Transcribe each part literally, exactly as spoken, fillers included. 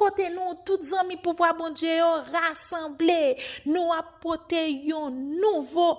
kote nou, tout zanmi pouvwa Bondye yo, rasanble. Nou ap pote yon nouvo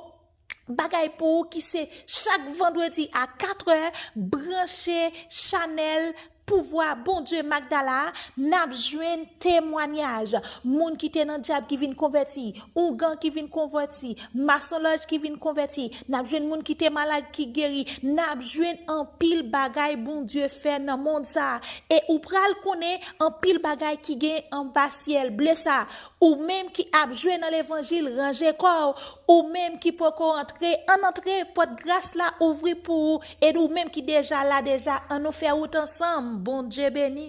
bagay pou ou ki se chak vandredi a katrè, branche chanèl Pouvwa Bondye Magdala, n ap jwenn temwanyaj. Moun ki te nan dyab ki vin konvèti, ougan ki vin konvèti, masonlòj ki vin konvèti, n ap jwenn moun ki te malad ki geri, n ap jwenn anpil bagay Bondye fè nan mond sa a. E ou pral konnen anpil bagay ki gen anba syèl ble sa a. Ou menm ki ap jwe nan levanjil, ranje kò w. Ou menm ki poko antre, ann antre, pòt gras la ouvri pou ou. E ou menm ki deja la deja, ann nou fè wout ansanm. Bondye beni.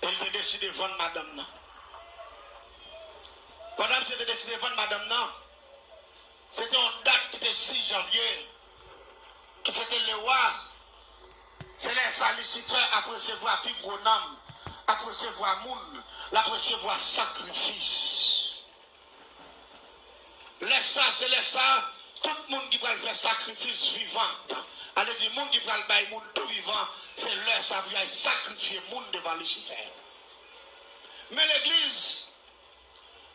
E li te deside vann madanm nan. Pandan misye te deside vann madanm nan, se te yon dat ki te sis janvye, ki se te lewa. Se lè sa Lisifè ap resevwa pi gwo nanm, ap resevwa moun, l ap resevwa sakrifis. Lè sa, se lè sa, tout moun ki pral fè sakrifis vivan, ale di moun ki pral bay moun tou vivan, se lè sa pou y al sakrifye moun devan Lisifè. Men legliz,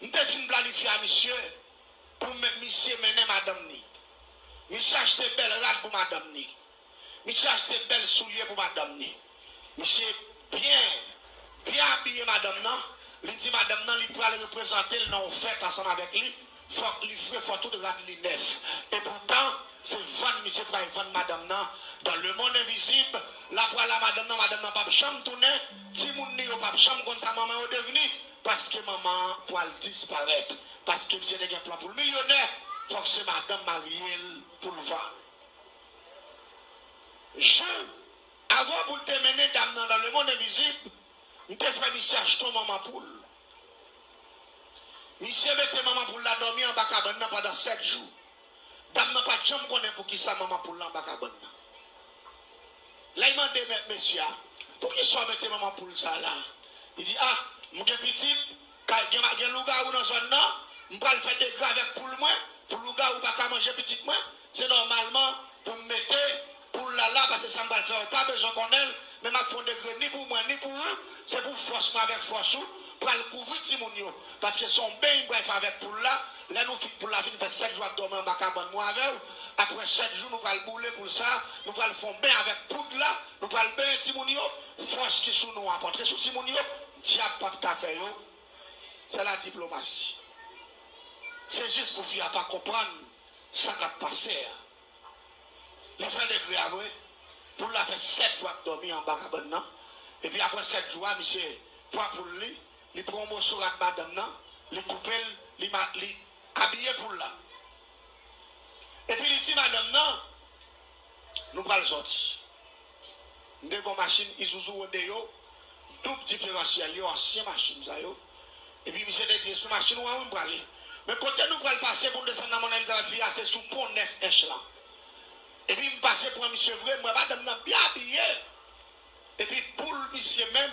m te fin planifye a misye pou m met misye mennen madanm ni. Misye achte bèl rad pou madanm ni. Misye achte bèl soulye pou madanm ni. Misye byen, byen abiye madanm nan. Li di madanm nan li pral reprezante l nan yon fèt ansanm avèk li. Fòk li fre, fò tout rad li nèf. Epoutan, se vann misye pral vann madanm nan. Dans le monde invisible, l ap pral a madanm nan, madanm nan p ap janm tounen. Timoun li yo p ap janm konn sa manman yo devni. Paske manman an pral disparèt. Paske misye te gen plan pou l milyonè. Fòk se madanm marye l pou l vann. Jou, avan pou l te mennen dam nan dans le monde invisible, m te fè misye achte yon manman poul. Misye mete manman poul la dòmi anba kabann nan pandan sèt jou. Dam nan pa t janm konnen poukisa manman poul la anba kabann nan. Lè l mande mèt mesye a, "Poukisa w mete manman poul sa la?" Li di, "A, m gen pitit, ka gen, gen lougawou nan zòn nan, m pral fè dega avèk poul mwen, pou lougawou pa ka manje pitit mwen, se nòmalman pou m mete poul la la, paske sa m pral fè a, ou pa bezwen konnen l, men m ap fè yon degre ni pou mwen, ni pou ou, se pou fòs mwen avèk fòs ou, pral kouvri timoun yo, paske se yon beny m pral fè avèk poul la, lè nou fin, poul la fin fè sèt jou ap dòmi anba kabann mwen avè w, apre sèt jou, nou pral boule poul sa, nou pral fè yon beny avèk poud la, nou pral benyen timoun yo, fòs ki sou nou an ap antre sou timoun yo, dyab p ap ka fè yo." Se la diplomasi. Se jis pou fi a pa konprann sa k ap pase a. Li fè degre a vre. Poul la fè sèt jou ap dòmi anba kabann nan. Epi apre sèt jou a, misye pran poul li, li pran yon moso rad madanm nan, li koupe l, li, ma- li abiye poul la. Epi li di madanm nan, "Nou pral sòti." M te gen yon machin Isuzu Rodeo, doub diferansyèl yo, ansyen machin sa yo. Epi misye te di, "Sou machin ou an wi m prale. Men kote nou pral pase pou n desann nan Mòn Envizab fi a, se sou pon nèf ench lan." Epi m pase pran misye vre, m wè madanm nan byen abiye. Epi poul misye menm,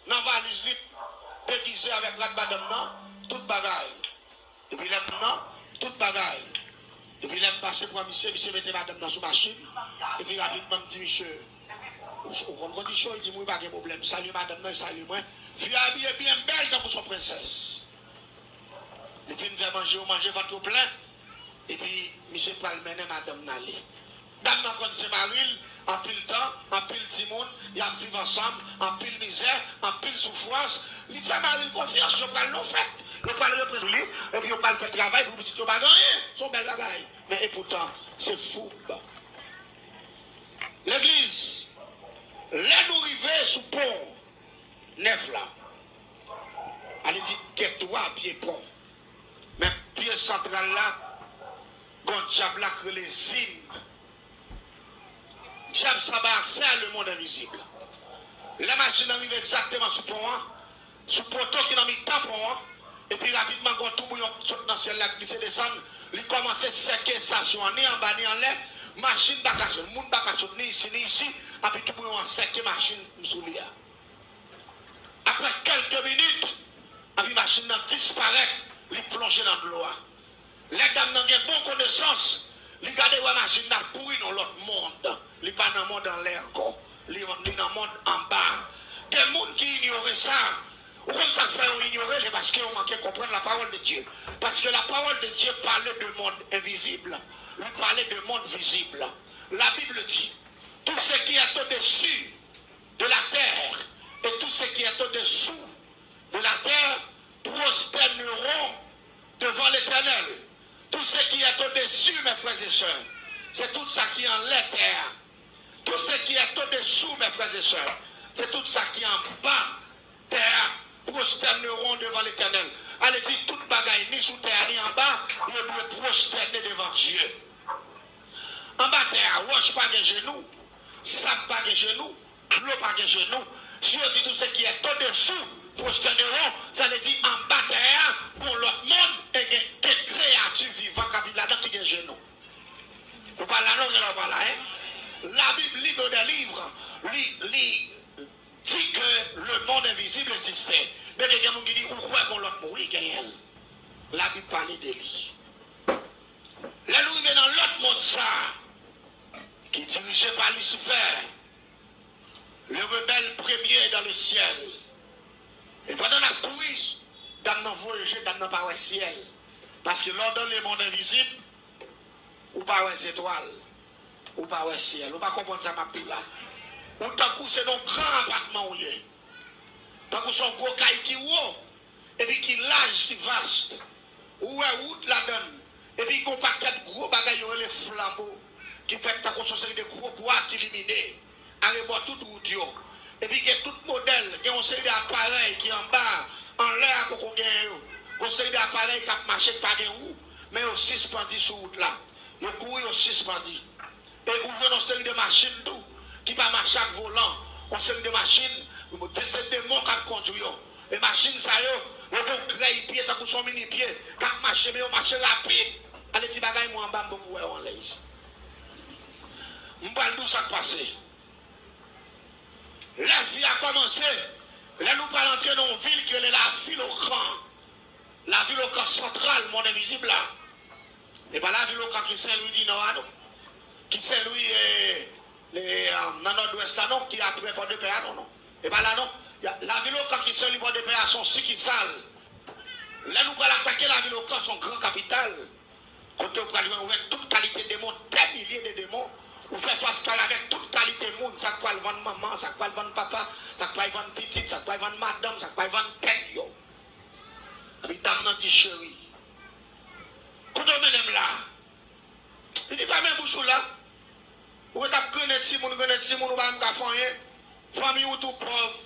nan valiz li, degize avèk rad madanm nan, tout bagay. Epi lè m nan, tout bagay. Epi lè m pase pran misye, misye mete madanm nan sou machin. Epi rapidman m di misye, "Ou, ou konn kondisyon?" Li di m, "Wi, pa gen pwoblèm." M salye madanm nan, li salye mwen. Fi a abiye byen bèl tankou s on prensès. Li fin fè manje, yo manje, vant yo plen. Epi misye pral mennen madanm nan ale. Dam nan konn se mari l, anpil tan, anpil timoun, y ap viv ansanm, anpil mizè, anpil soufrans. Li fè mari l konfyans, yo pral nan fèt, yo pral reprezante li, epi yo pral fè travay pou pitit yo pa gen anyen. Se yon bèl bagay. Men epoutan, se foub. Legliz, lè nou rive sou pon nèf la, ale di gen twa pye pon. Men pye santral la, gon dyab la k rele Zim. Dyab sa bay aksè a lemonn envizib. Lè machin nan rive egzakteman sou pon an, sou poto ki nan mitan pon an, epi rapidman gon toubouyon sot nan syèl la k glise desann, li kòmanse sèke estasyon an, ni anba ni anlè, machin pa ka sot, moun pa ka sot ni isi ni isi, epi toubouyon an sèke machin m sou li a. Apre kèlke minit, epi machin nan disparèt, li plonje nan dlo a. Lè dam nan gen bon konesans, li gade wè machin nan ap kouri nan lòt mond. Li pa nan mond anlè ankò. Li, li nan mond anba. Gen moun ki inyore sa. Ou konn sa k fè yo inyore l? Se paske yo manke konprann la parole de Dieu. Parce que la parole de Dieu parle de monde invisible. Li pale de mond vizib. La Bible dit, tout ce qui est au-dessus de la terre et tout ce qui est au-dessous de la terre prosterneront devant l'Éternel. Tout ce qui est au-dessus, mes frères et sœurs, c'est tout ça qui est en l'air, terre. Tout ce qui est au-dessous, mes frères et sœurs, c'est tout ça qui est en bas, terre, prosterneront devant l'Éternel. Ale di tout bagay, ni sou tè a, ni anba, yo dwe pwostène devan Dye. Anba tè a, wòch pa gen jenou, sab pa gen jenou, dlo pa gen jenou. Si yo di tout ce qui est au-dessous prosterneront, sa vle di anba tè a, gon lòt mond, e gen kèk kreyati vivan k ap viv ladan ki gen jenou. Ou pa la non, gen la ou pa la, hein? La Bible, livre des livres, li, li di ke le monde invisible existe. Men gen moun ki di, ou kwè gon lòt mond? Wi, genyen l. La Bible pale de li. Lè nou rive nan lòt mond sa a, ki dirije pa Lisifè, le rebelle premier dans le ciel. E pandan n ap kouri, dam nan voye je, dam nan pa wè syèl. Paske lè w dans le monde invisible, ou pa wè zetwal, ou pa wè syèl. Ou pa konprann sa m ap di w la. Ou tankou se nan yon gran apatman ou ye. Tankou se yon gwo kay ki wo, epi ki laj, ki vast. Ou wè wout ladan l. Epi gon pakèt gwo bagay yo rele flanbo, ki fèt tankou se yon seri de gwo bwa ki limine arebò tout wout yo. Epi gen tout modèl, gen yon seri de aparèy ki anba, anlè a poko genyen yo. Gon seri de aparèy k ap mache k pa gen wou, men yo sispandi sou wout la. Yo kouri, yo sispandi. E ou jwenn yon seri de machin tou, ki pa mache ak volan. Yon seri de machin, se demon k ap kondwi yo. E machin sa yo, yo gen yon krèy pye, tankou se yon mini pye, k ap mache, men yo mache rapid. Ale di bagay mwen anba, m poko wè yo anlè isit. M pral di w sa k pase. Lè fi a kòmanse, lè nou pral antre nan yon vil ki rele Lavilokan. Lavilokan santral, mond envizib la. E pa Lavilokan ki Sen Lwi di Nò a, non. Ki Sen Lwi, e, e, nan Nòdwès la, non, ki aprè Pòdepè a, non, non. E pa la, non. Lavilokan ki Sen Lwi Pòdepè a, se yon sikisal. Lè nou pral atake Lavilokan, se yon gran kapital. Kote w pral jwenn, ou jwenn tout kalite demon, dè milye de demon. Ou fè fas kare avèk tout kalite moun, sa k pral vann manman, sa k pral vann papa, sa k pral vann pitit, sa k pral vann madanm, sa k pral vann tèt yo. Epi dam nan di, cheri, kote w mennen m la? Li di, fèmen bouch ou la. Ou ret ap grennen timoun, grennen timoun, ou pa menm ka fè anyen. Fanmi ou tou pòv.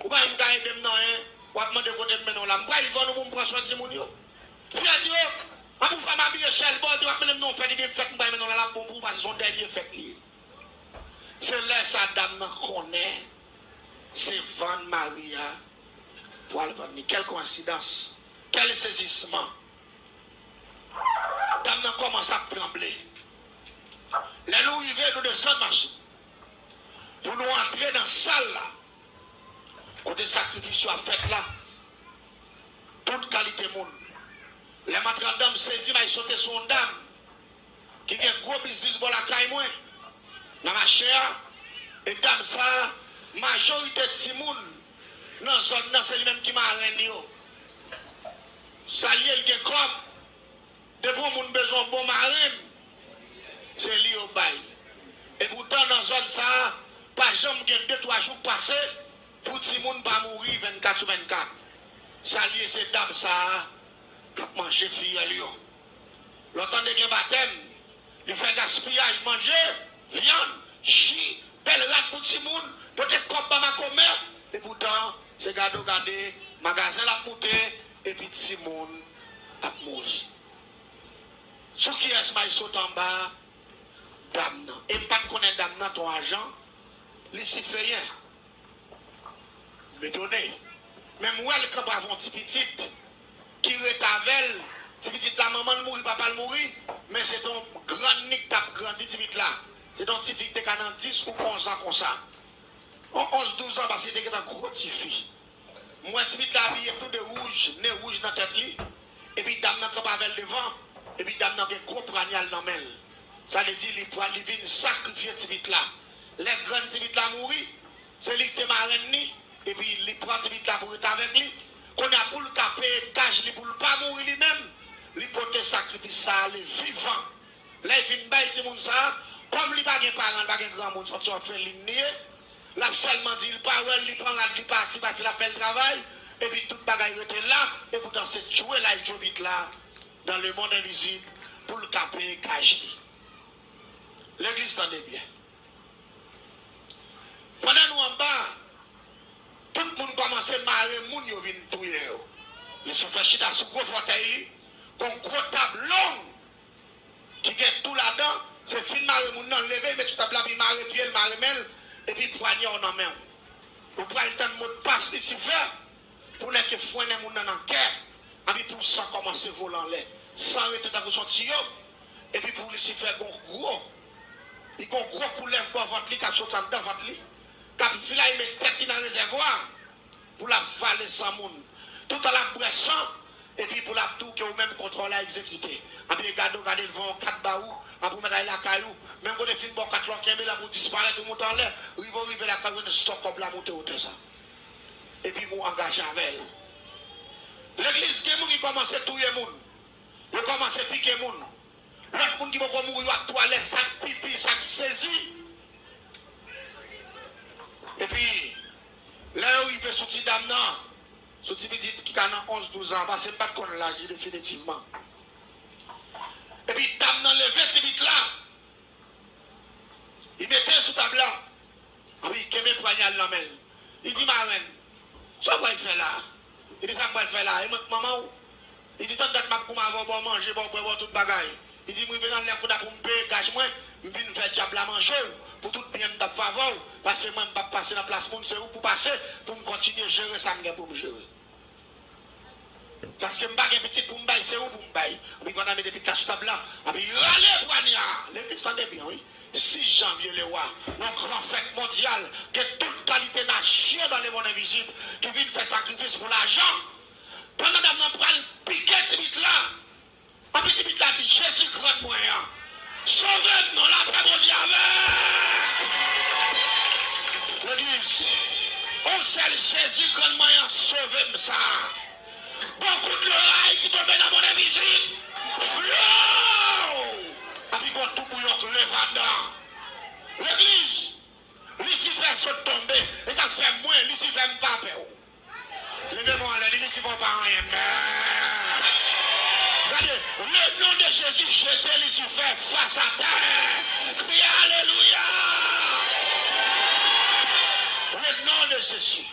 Ou pa menm ka ede m nan anyen. W ap mande kote m mennen w la. M pral vann ou pou m pran swen timoun yo. Fi a di, o, an pou fè m abiye chèlbòde, w ap mennen m nan yon fèt, li di m fèt m pral mennen w la, l ap bon pou ou, paske se yon dènye fèt li ye. Se lè sa dam nan konnen se vann mari a pou al vann li. Quelle coïncidence! Quel saisissement! Dam nan kòmanse ap tranble. Lè nou rive, nou desann machin. Pou nou antre nan sal la, kote sakrifis yo ap fèt la, tout kalite moun. Lè m antre anndan, m sezi, m al sote sou yon dam ki gen gwo biznis bò lakay mwen, nan mache a. E dam sa a, majorite timoun nan zòn nan, se li menm ki marenn yo. Sa l ye, l gen kòb. Depi yon moun bezwen yon bon marenn, se li yo bay. Epoutan, nan zòn sa a, pa janm gen de twa jou k pase pou timoun pa mouri vennkat sou vennkat. Sa l ye, se dam sa a k ap manje fiyèl yo. Lè w tande gen batèm, li fè gaspiyaj manje, vyann, ji, bèl rad pou timoun, pote kòb ba makomè. Epoutan, se gade w gade, magazen l ap moute, epi timoun ap mouri. Sou kiyès m al sote anba? Dam nan. E m pa t konnen dam nan te yon ajan lisiferyen. M etone. Men m wè l kanpe avè yon ti pitit ki rete avè l. Ti pitit la, manman l mouri, papa l mouri, men se te yon grann ni k t ap grandi ti pitit la. Se te yon ti fi ki te ka nan dis ou onz an konsa. Yon onz, douz an, paske li te gentan gwo ti fi. M wè ti pitit la abiye tou de wouj, ne wouj nan tèt li. Epi dam nan kanpe avè l devan. Epi dam nan gen gwo pwanyal nan men l. Sa vle di li pral, li vin sakrifye ti pitit la. Lè grann ti pitit la mouri, se li ki te marenn ni. Epi li pran ti pitit la pou ret avèk li. Kounye a, pou l ka peye gaj li, pou l pa mouri li menm, li pote sakrifis sa ale vivan. Lè l fin bay timoun sa a, kòm li pa gen paran, li pa gen granmoun, se yon ti òfelin li ye, l ap sèlman di l pa wè l, li pran rad li pati, pase l ap fè l travay, epi tout bagay rete la, epoutan se djwe l al djwe pitit la dans le monde invisible pou l ka peye gaj li. Legliz, tande byen. Pandan nou anba, tout moun kòmanse mare moun yo vin touye yo. Lisifè chita sou gwo fòtèy li, gon gwo tab long ki gen tou ladan, se fin mare moun nan, leve, met sou tab la, pi mare pye l, mare men l, epi pwanyè w nan men w. Ou pral tann modpas Lisifè pou nèg ke fwennen moun nan nan kè, anpi pou san kòmanse vole anlè. San rete tankou se yon tiyo, epi pou Lisifè gon gwo, li gon gwo koulèv bò vant li k ap soti anndan vant li, k ap vilay met tèt li nan rezèvwa pou l ap vale san moun. Toutan l ap bwè san, epi pou l ap di w ke ou menm kontra w la egzekite. Anpi gade w, gade devan w, kat ba ou, anpi ou mèt al lakay ou. Menm kote fin ba w kat la, w kenbe l, anpi ou disparèt, ou monte anlè, rive w rive lakay ou, jwenn stòk kòb la moute wotè sa. Epi ou angaje avè l. Legliz, gen moun ki kòmanse touye moun. Yo kòmanse pike moun. Lòt moun ki poko mouri yo ap twalèt, sa k pipi, sa k sezi. Epi, lè yo rive sou ti dam nan, sou ti pitit ki ka nan onz, douz an, paske m pa t konn laj li definitivman. Epi dam nan leve ti pitit la, li mete l sou tab la, anpi li kenbe pwanyè l nan men l. Li di, "Marenn, sa w pral fè la a?" Li di, "Sa m pral fè la a? E mwen k manman w?" Li di, "Tann dat m ap goumen avè w, ba w manje, ba w bwè, ba w tout bagay." Li di, "M rive nan lè kounye a pou m peye gaj mwen, m vin fè dyab la manje w, pou tout byen m t ap fè avè w, paske mwen m p ap pase nan plas moun, se ou pou pase, pou m kontinye jere sa m gen pou m jere. Paske m pa gen pitit pou m bay, se ou pou m bay." Anpi pandan mete pitit la sou tab la, anpi rale pwanyè a. Legliz, tande byen, wi. Sis janvye, Lewa, yon gran fèt mondyal, gen tout kalite nasyon dans le monde invisible ki vin fè sakrifis pou lajan. Pandan dam nan pral pike ti pitit la, anpi ti pitit la di, "Jezi grann mwen an, sove m non, lapè Bondye avè w." Legliz, yon sèl Jezi grann mwen an sove m sa. Gon kout loray ki tonbe nan mòn envizib. Blow! Anpi gon toubouyon k leve anndan. Legliz, Lisifè sot tonbe. E sa k fè mwen, Lisifè, m pa pè w. Leve men w anlè, di, "Lisifè, w pa anyen, men." Gade, le nom de Jésus, jete Lisifè fas atè. Kriye alelouya. Le nom de Jésus.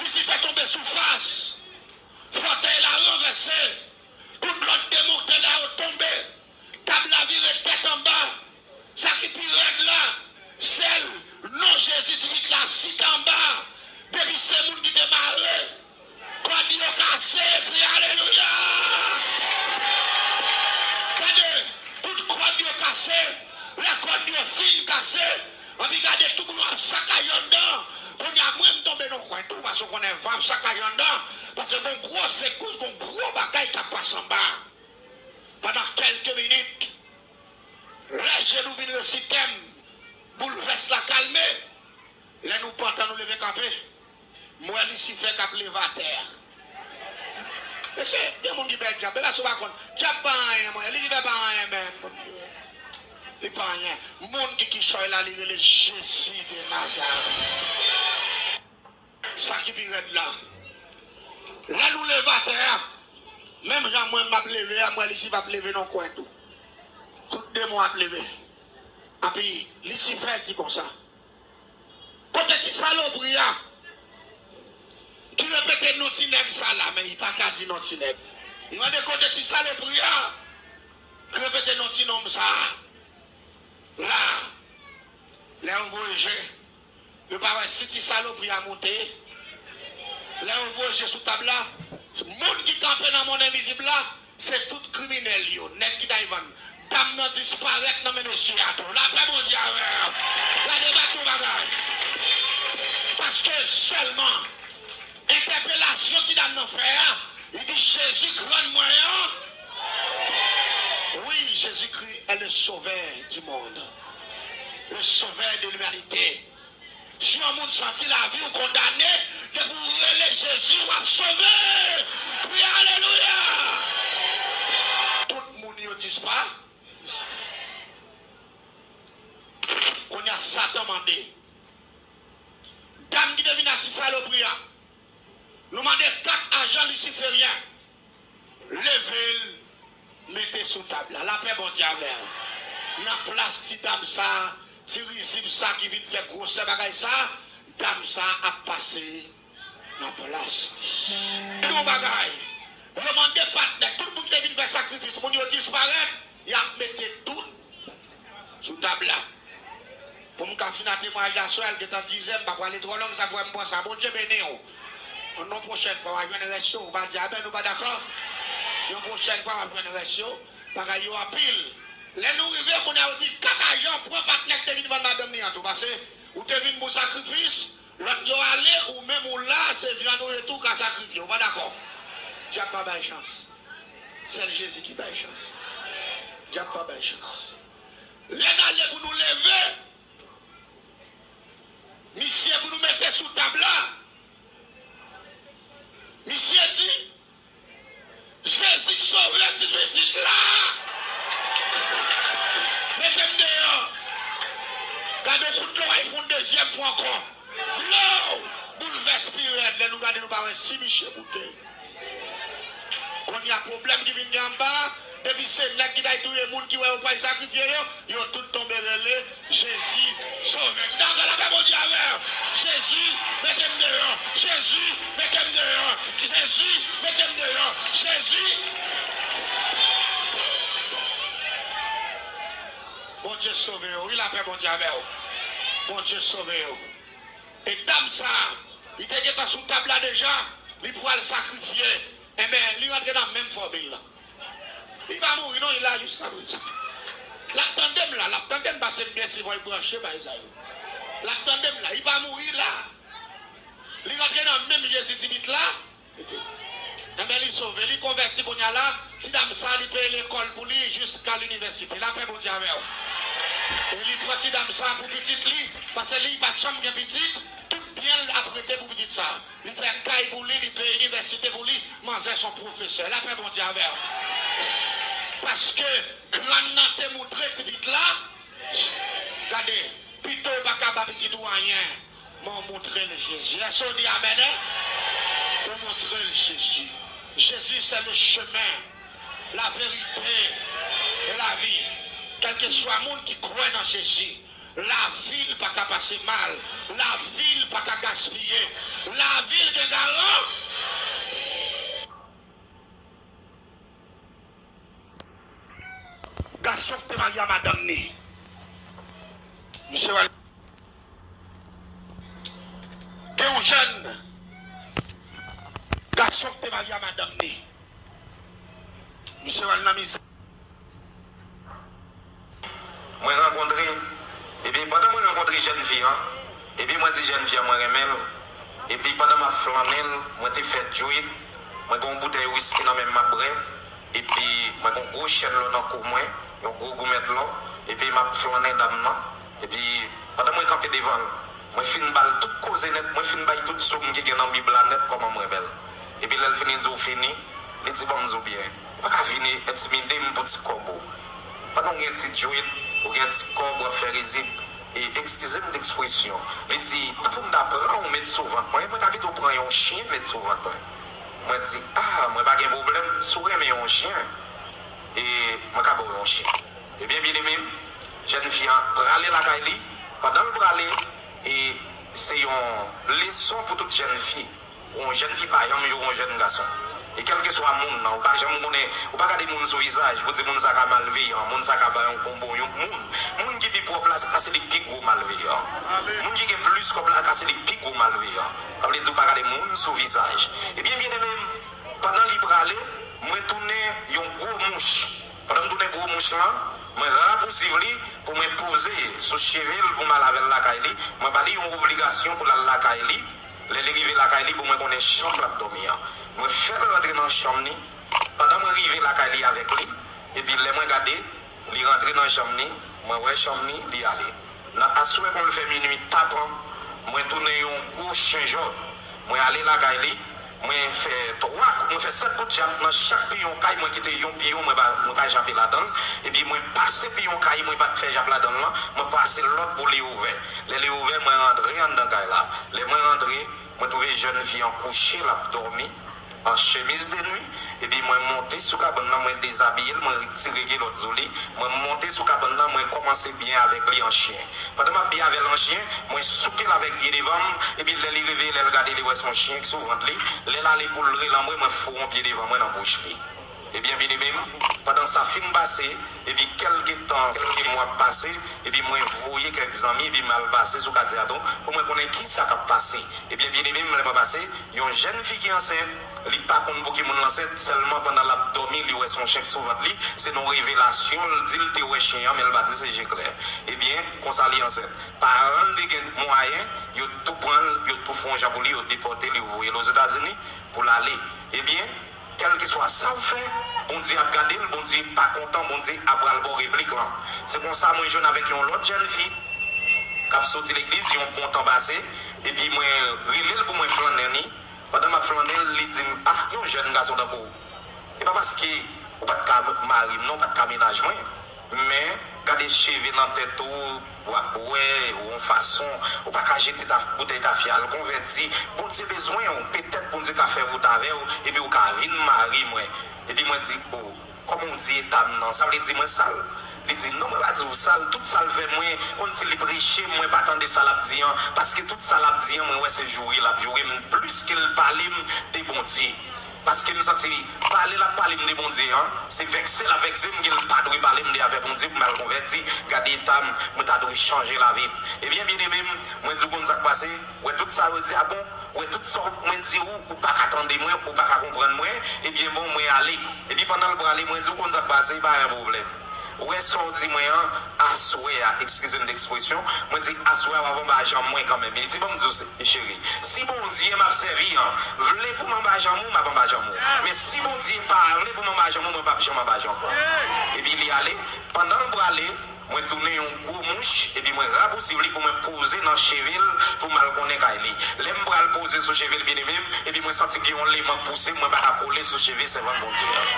Lisifè tonbe sou fas. Fòtèy la ranvèse. Tout lòt demon k te la yo tonbe. Tab la vire tèt anba. Sa ki pi rèd la, sèl non Jezi di pitit la chita anba. Depi se moun ki te mare, kòd yo kase, kriye alelouya. Gade, tout kòd yo kase, lè kòd yo fin kase, anpi gade tout moun ap sakaje anndan. Kounye a, mwen, m tonbe nan kwen tou, paske w konnen van ap sakaje anndan, paske gon gwo sekous, gon gwo bagay k ap pase anba. Pandan kèlke minit, lè je nou vin resi tèm, boulvès la kalme. Lè nou pantan, nou leve kanpe, m wè Lisifè k ap leve atè a. Mesye, gen moun ki pè dyab, e pa si w pa konn. Dyab pa anyen, mwen. Lisifè pa anyen, menm. Li pa anyen. Moun ki kichòy la, li rele Jezi de Nazarèt. Sa ki pi rèd la, lè nou leve atè a, menm jan mwen m ap leve a, m wè Lisifè ap leve nan kwen tou. Tout demon ap leve. Anpi Lisifè di konsa, "Kote ti salopri a ki repete non ti nèg sa la?" Men li pa ka di non ti nèg. Li mande, "Kote ti salopri a ki repete non ti nonm sa a?" La, lè yo voye je, yo pa wè si ti salopri a moute. Lè yo voye je sou tab la, moun ki kanpe nan mond envizib la, se tout kriminèl yo, nèg ki t al vann. Dam nan disparèt nan men mesye a tou. Lapè Bondye avè w. Gade, m ap di w bagay. Paske sèlman entèpelasyon ti dam nan fè a, li di, "Jezi grann mwen an." Oui, Jésus-Christ est le sauveur du monde, le sauveur de l'humanité. Si yon moun santi lavi w kondane, depi w rele Jezi, w ap sove. Kriye alelouya! Tout moun yo dispa. Kounye a, Satan mande dam ki te vin ak ti salopri a, nou mande kat ajan lisiferyen leve l, mete sou tab la. Lapè Bondye avè w. Nan plas ti dam sa, ti rizib sa ki vin fè gwosè bagay sa, dam sa ap pase nan plas li. Di yon bagay, yo mande patnè, tout moun ki te vin fè sakrifis, moun yo disparèt, y ap mete tout sou tab la. Pou m ka fin a temwayaj la, sou al gentan dizè, m pa prale twò long, sa fè m pran sa. Bondye beni w. Yon pwochèn fwa, w a jwenn rès yo, ou pa di amèn, ou pa dakò? Yon pwochèn fwa, w a jwenn rès yo. Bagay yo anpil. Lè nou rive, kounye a, yo di, kat ajan, pran patnè ki te vin vann madanm li an tou. Pase, ou te vin pou sakrifis, lòt yo ale, ou menm ou la, se vyann ou ye tou ka sakrifye. Ou pa dakò? Dyab pa bay chans. Sèl Jezi ki bay chans. Dyab pa bay chans. Lè n ale pou nou leve, misye pou nou mete sou tab la, misye di, Jezi k sove ti pitit la, mete m deyò. Gade yon kout dlo, y fè yon dezyèm fwa ankò. Blow! Boulvès pi rèd. Lè nou gade, nou pa wè si misye moute. Kounye a, pwoblèm ki vin gen anba a, depi se nèg ki t al touye moun ki wè yo pral sakrifye yo, yo tout tonbe rele, Jezi, sove m. Dakò, lapè Bondye avè w. Jezi, mete m deyò. Jezi, mete m deyò. Jezi, mete m deyò. Jezi. Bondye sove yo. Wi, lapè Bondye avè w. Bondye sove yo. E dam sa, li te gentan sou tab la deja, li pral sakrifye. Enben, li rantre nan menm fòmil lan. Li pa mouri non, li la jiska prezan. L ap tande m la, l ap tande m pase m byen sivwa, li branche bay sa yo. L ap tande m la, li pa mouri la. Li rantre nan menm Jezi ti pitit la. Enben, li sove, li konvèti kounye a la. Ti dam sa, li peye lekòl pou li jiska linivèsite. Lapè Bondye avè w. E li pran ti dam sa pou pitit li, paske li pa t janm gen pitit. Tout byen l ap rete pou pitit sa. Li fè kay pou li, li peye inivèsite pou li, manzè se yon pwofesè. Lapè Bondye avè w. Paske grann nan te moutre ti pitit la, gade, pito w pa ka ba pitit ou anyen, men w montre l Jezi. Èske w di amèn, en? Ou montre l Jezi. Jezi, c'est le chemin, la vérité et la vie. Kèlkeswa moun ki kwè nan Jezi, lavi l pa ka pase mal. Lavi l pa ka gaspiye. Lavi l gen garan. Gason k te marye a madanm ni. Misye wè l. Gen yon jèn gason k te marye a madanm ni. Misye wè l nan mizè. Mwen rankontre, epi pandan mwen rankontre jèn fi an, epi mwen di jèn fi an mwen renmen l, epi pandan m ap flannen l, mwen te fè djwit, mwen gen yon boutèy wiski nan men m m ap bwè, epi mwen gen yon gwo chèn lò nan kou mwen, yon gwo goumèt lò, epi m ap flannen dam nan, epi pandan mwen kanpe devan l, mwen fin ba l tout koze nèt, mwen fin bay tout sou m ki gen nan Bib la nèt kòman m renmen l. Epi lè l fin, li di, "Ou fini?" Li di, "Ban m di w byen, ou pa ka vin entimide m pou ti kòb ou. Pandan w gen ti djwit, ou gen ti kòb, w ap fè rizib. E, eskize m lekspresyon." Li di, "Tanpri m ta pran w met sou vant mwen, mwen ta kite w pran yon chen met sou vant mwen." Mwen di, "A, mwen pa gen pwoblèm, si w renmen yon chen, e, mwen ka ba w yon chen." Ebyen, byeneme m, jèn fi an prale lakay li. Pandan l prale, e, se yon leson pou tout jèn fi. Yon jèn fi pa janm joure yon jèn gason. E kèlkeswa moun nan, ou pa janm konnen, ou pa gade moun sou vizaj pou di moun sa ka malveyan, moun sa ka ba yon konbo, yon moun, moun ki pi pwòp la, a se li k pi gwo malveyan. Moun ki gen plis kòb la, a se li k pi gwo malveyan. Sa vle di ou pa gade moun sou vizaj. Ebyen, byeneme m, pandan li prale, mwen tounen yon gwo mouch. Pandan m tounen gwo mouch lan, mwen rapousiv li pou mwen poze sou cheve l pou m al avè l lakay li. Mwen ba li yon obligasyon pou l al lakay li. Lè li rive lakay li, pou mwen konnen chanm l ap dòmi an. Mwen fè l rantre nan chanm ni. Pandan mwen rive lakay li avèk li, epi lè mwen gade, li rantre nan chanm ni, mwen wè chanm ni, li ale. Nan aswè, kon l fè minui tapan, Mwen tounen yon gwo chen jòn. Mwen ale lakay li, mwen fè twa, mwen fè sèt kout jab nan chak piyon kay, mwen kite yon piyon, mwen pa, mwen pa jape ladan l. Epi mwen pase piyon kay mwen pa t fè jab ladan l lan, mwen pase lòt pou li ouvè. Lè li ouvè, mwen rantre anndan kay la. Lè mwen rantre, mwen twouve jèn fi an kouche, l ap dòmi. An chemiz de nwi, epi mwen monte sou kabann nan, mwen dezabiye l, mwen retire kilòt sou li, mwen monte sou kabann nan, mwen kòmanse byen avèk li an chen. Pandan m ap byen avè l an chen, mwen souke l avèk pye devan m, epi lè li reveye, lè l gade, li wè se yon chen ki sou vant li. Lè l ale pou l relanmwe, mwen foure yon pye devan mwen nan bouch li. Ebyen, byeneme m, pandan sa fin pase, epi kèlke tan, kèlke mwa pase, epi mwen voye kèk zanmi, epi m al pase sou katye a tou, pou mwen konnen kisa k ap pase. Ebyen, byeneme m, lè mwen pase, yon jèn fi ki ansent, li pa konn pou ki moun l ansent, sèlman pandan l ap dòmi, li wè se yon chen ki sou vant li, se nan yon revelasyon, l di l te wè chen an, men l pa di se je klè. Ebyen, konsa li ansent. Paran l te gen mwayen, yo tou pran l, yo tou fè yon jan pou li, yo depòte l, yo voye l Ozetazini pou l ale. Ebyen, kèlkeswa sa w fè, Bondye ap gade l, Bondye pa kontan, Bondye ap pral ba w replik lan. Se konsa mwen jwenn avèk yon lòt jèn fi k ap soti legliz, yon bon tan pase, epi mwen rele l pou mwen flannen li. Pandan m ap flannen l, li di m, ah, yon jèn gason tankou w. E pa paske ou pa t ka mari m non, ou pa t ka mennaj mwen. Men, gade cheve nan tèt ou, w ap bwè, ou yon fason, ou pa ka jete ta, boutèy tafya, al konvèti. Bondye bezwen w, petèt Bondye ka fè wout avè w, epi ou ka vin mari mwen. Epi mwen di, o, kòman w di eta m nan, sa vle di mwen sal? Li di, non, mwen pa di w sal, tout sa l fè mwen, kòmsi li preche m, mwen pa tande sa l ap di an, paske tout sa l ap di an, mwen wè se joure l ap joure m, plis ke l pale m de Bondye. Paske m santi pale l ap pale m de Bondye an, se vèkse l ap vèkse m ke l pa dwe pale m de afè Bondye pou m al konvèti. Gade eta m, mwen ta dwe chanje lavi m. Ebyen, byeneme m, mwen di w konn sa k pase, wè tout sa yo di a bon, wè tout sa mwen di ou, ou pa ka tande mwen, ou pa ka konprann mwen, ebyen bon, mwen ale. Epi pandan l prale, mwen di w konn sa k pase, pa yon pwoblèm. Wè sa w di mwen an, aswè a, eskize m de ekspresyon, mwen di, aswè a w ap anba janm mwen kanmenm. Li di, ban m di w se, cheri, si Bondye m ap sèvi an vle pou m anba janm ou, m ap anba janm ou. Men si Bondye pa vle pou m anba janm ou, mwen p ap janm anba janm ou. Epi li ale, pandan l prale, mwen tounen yon gwo mouch, epi mwen rapousiv li pou mwen poze nan cheve l, pou m al konnen kay li. Lè m pral poze sou cheve l, byeneme m, epi mwen santi gen yon leman k pouse m, mwen pa ka kole sou cheve sèvant Bondye an.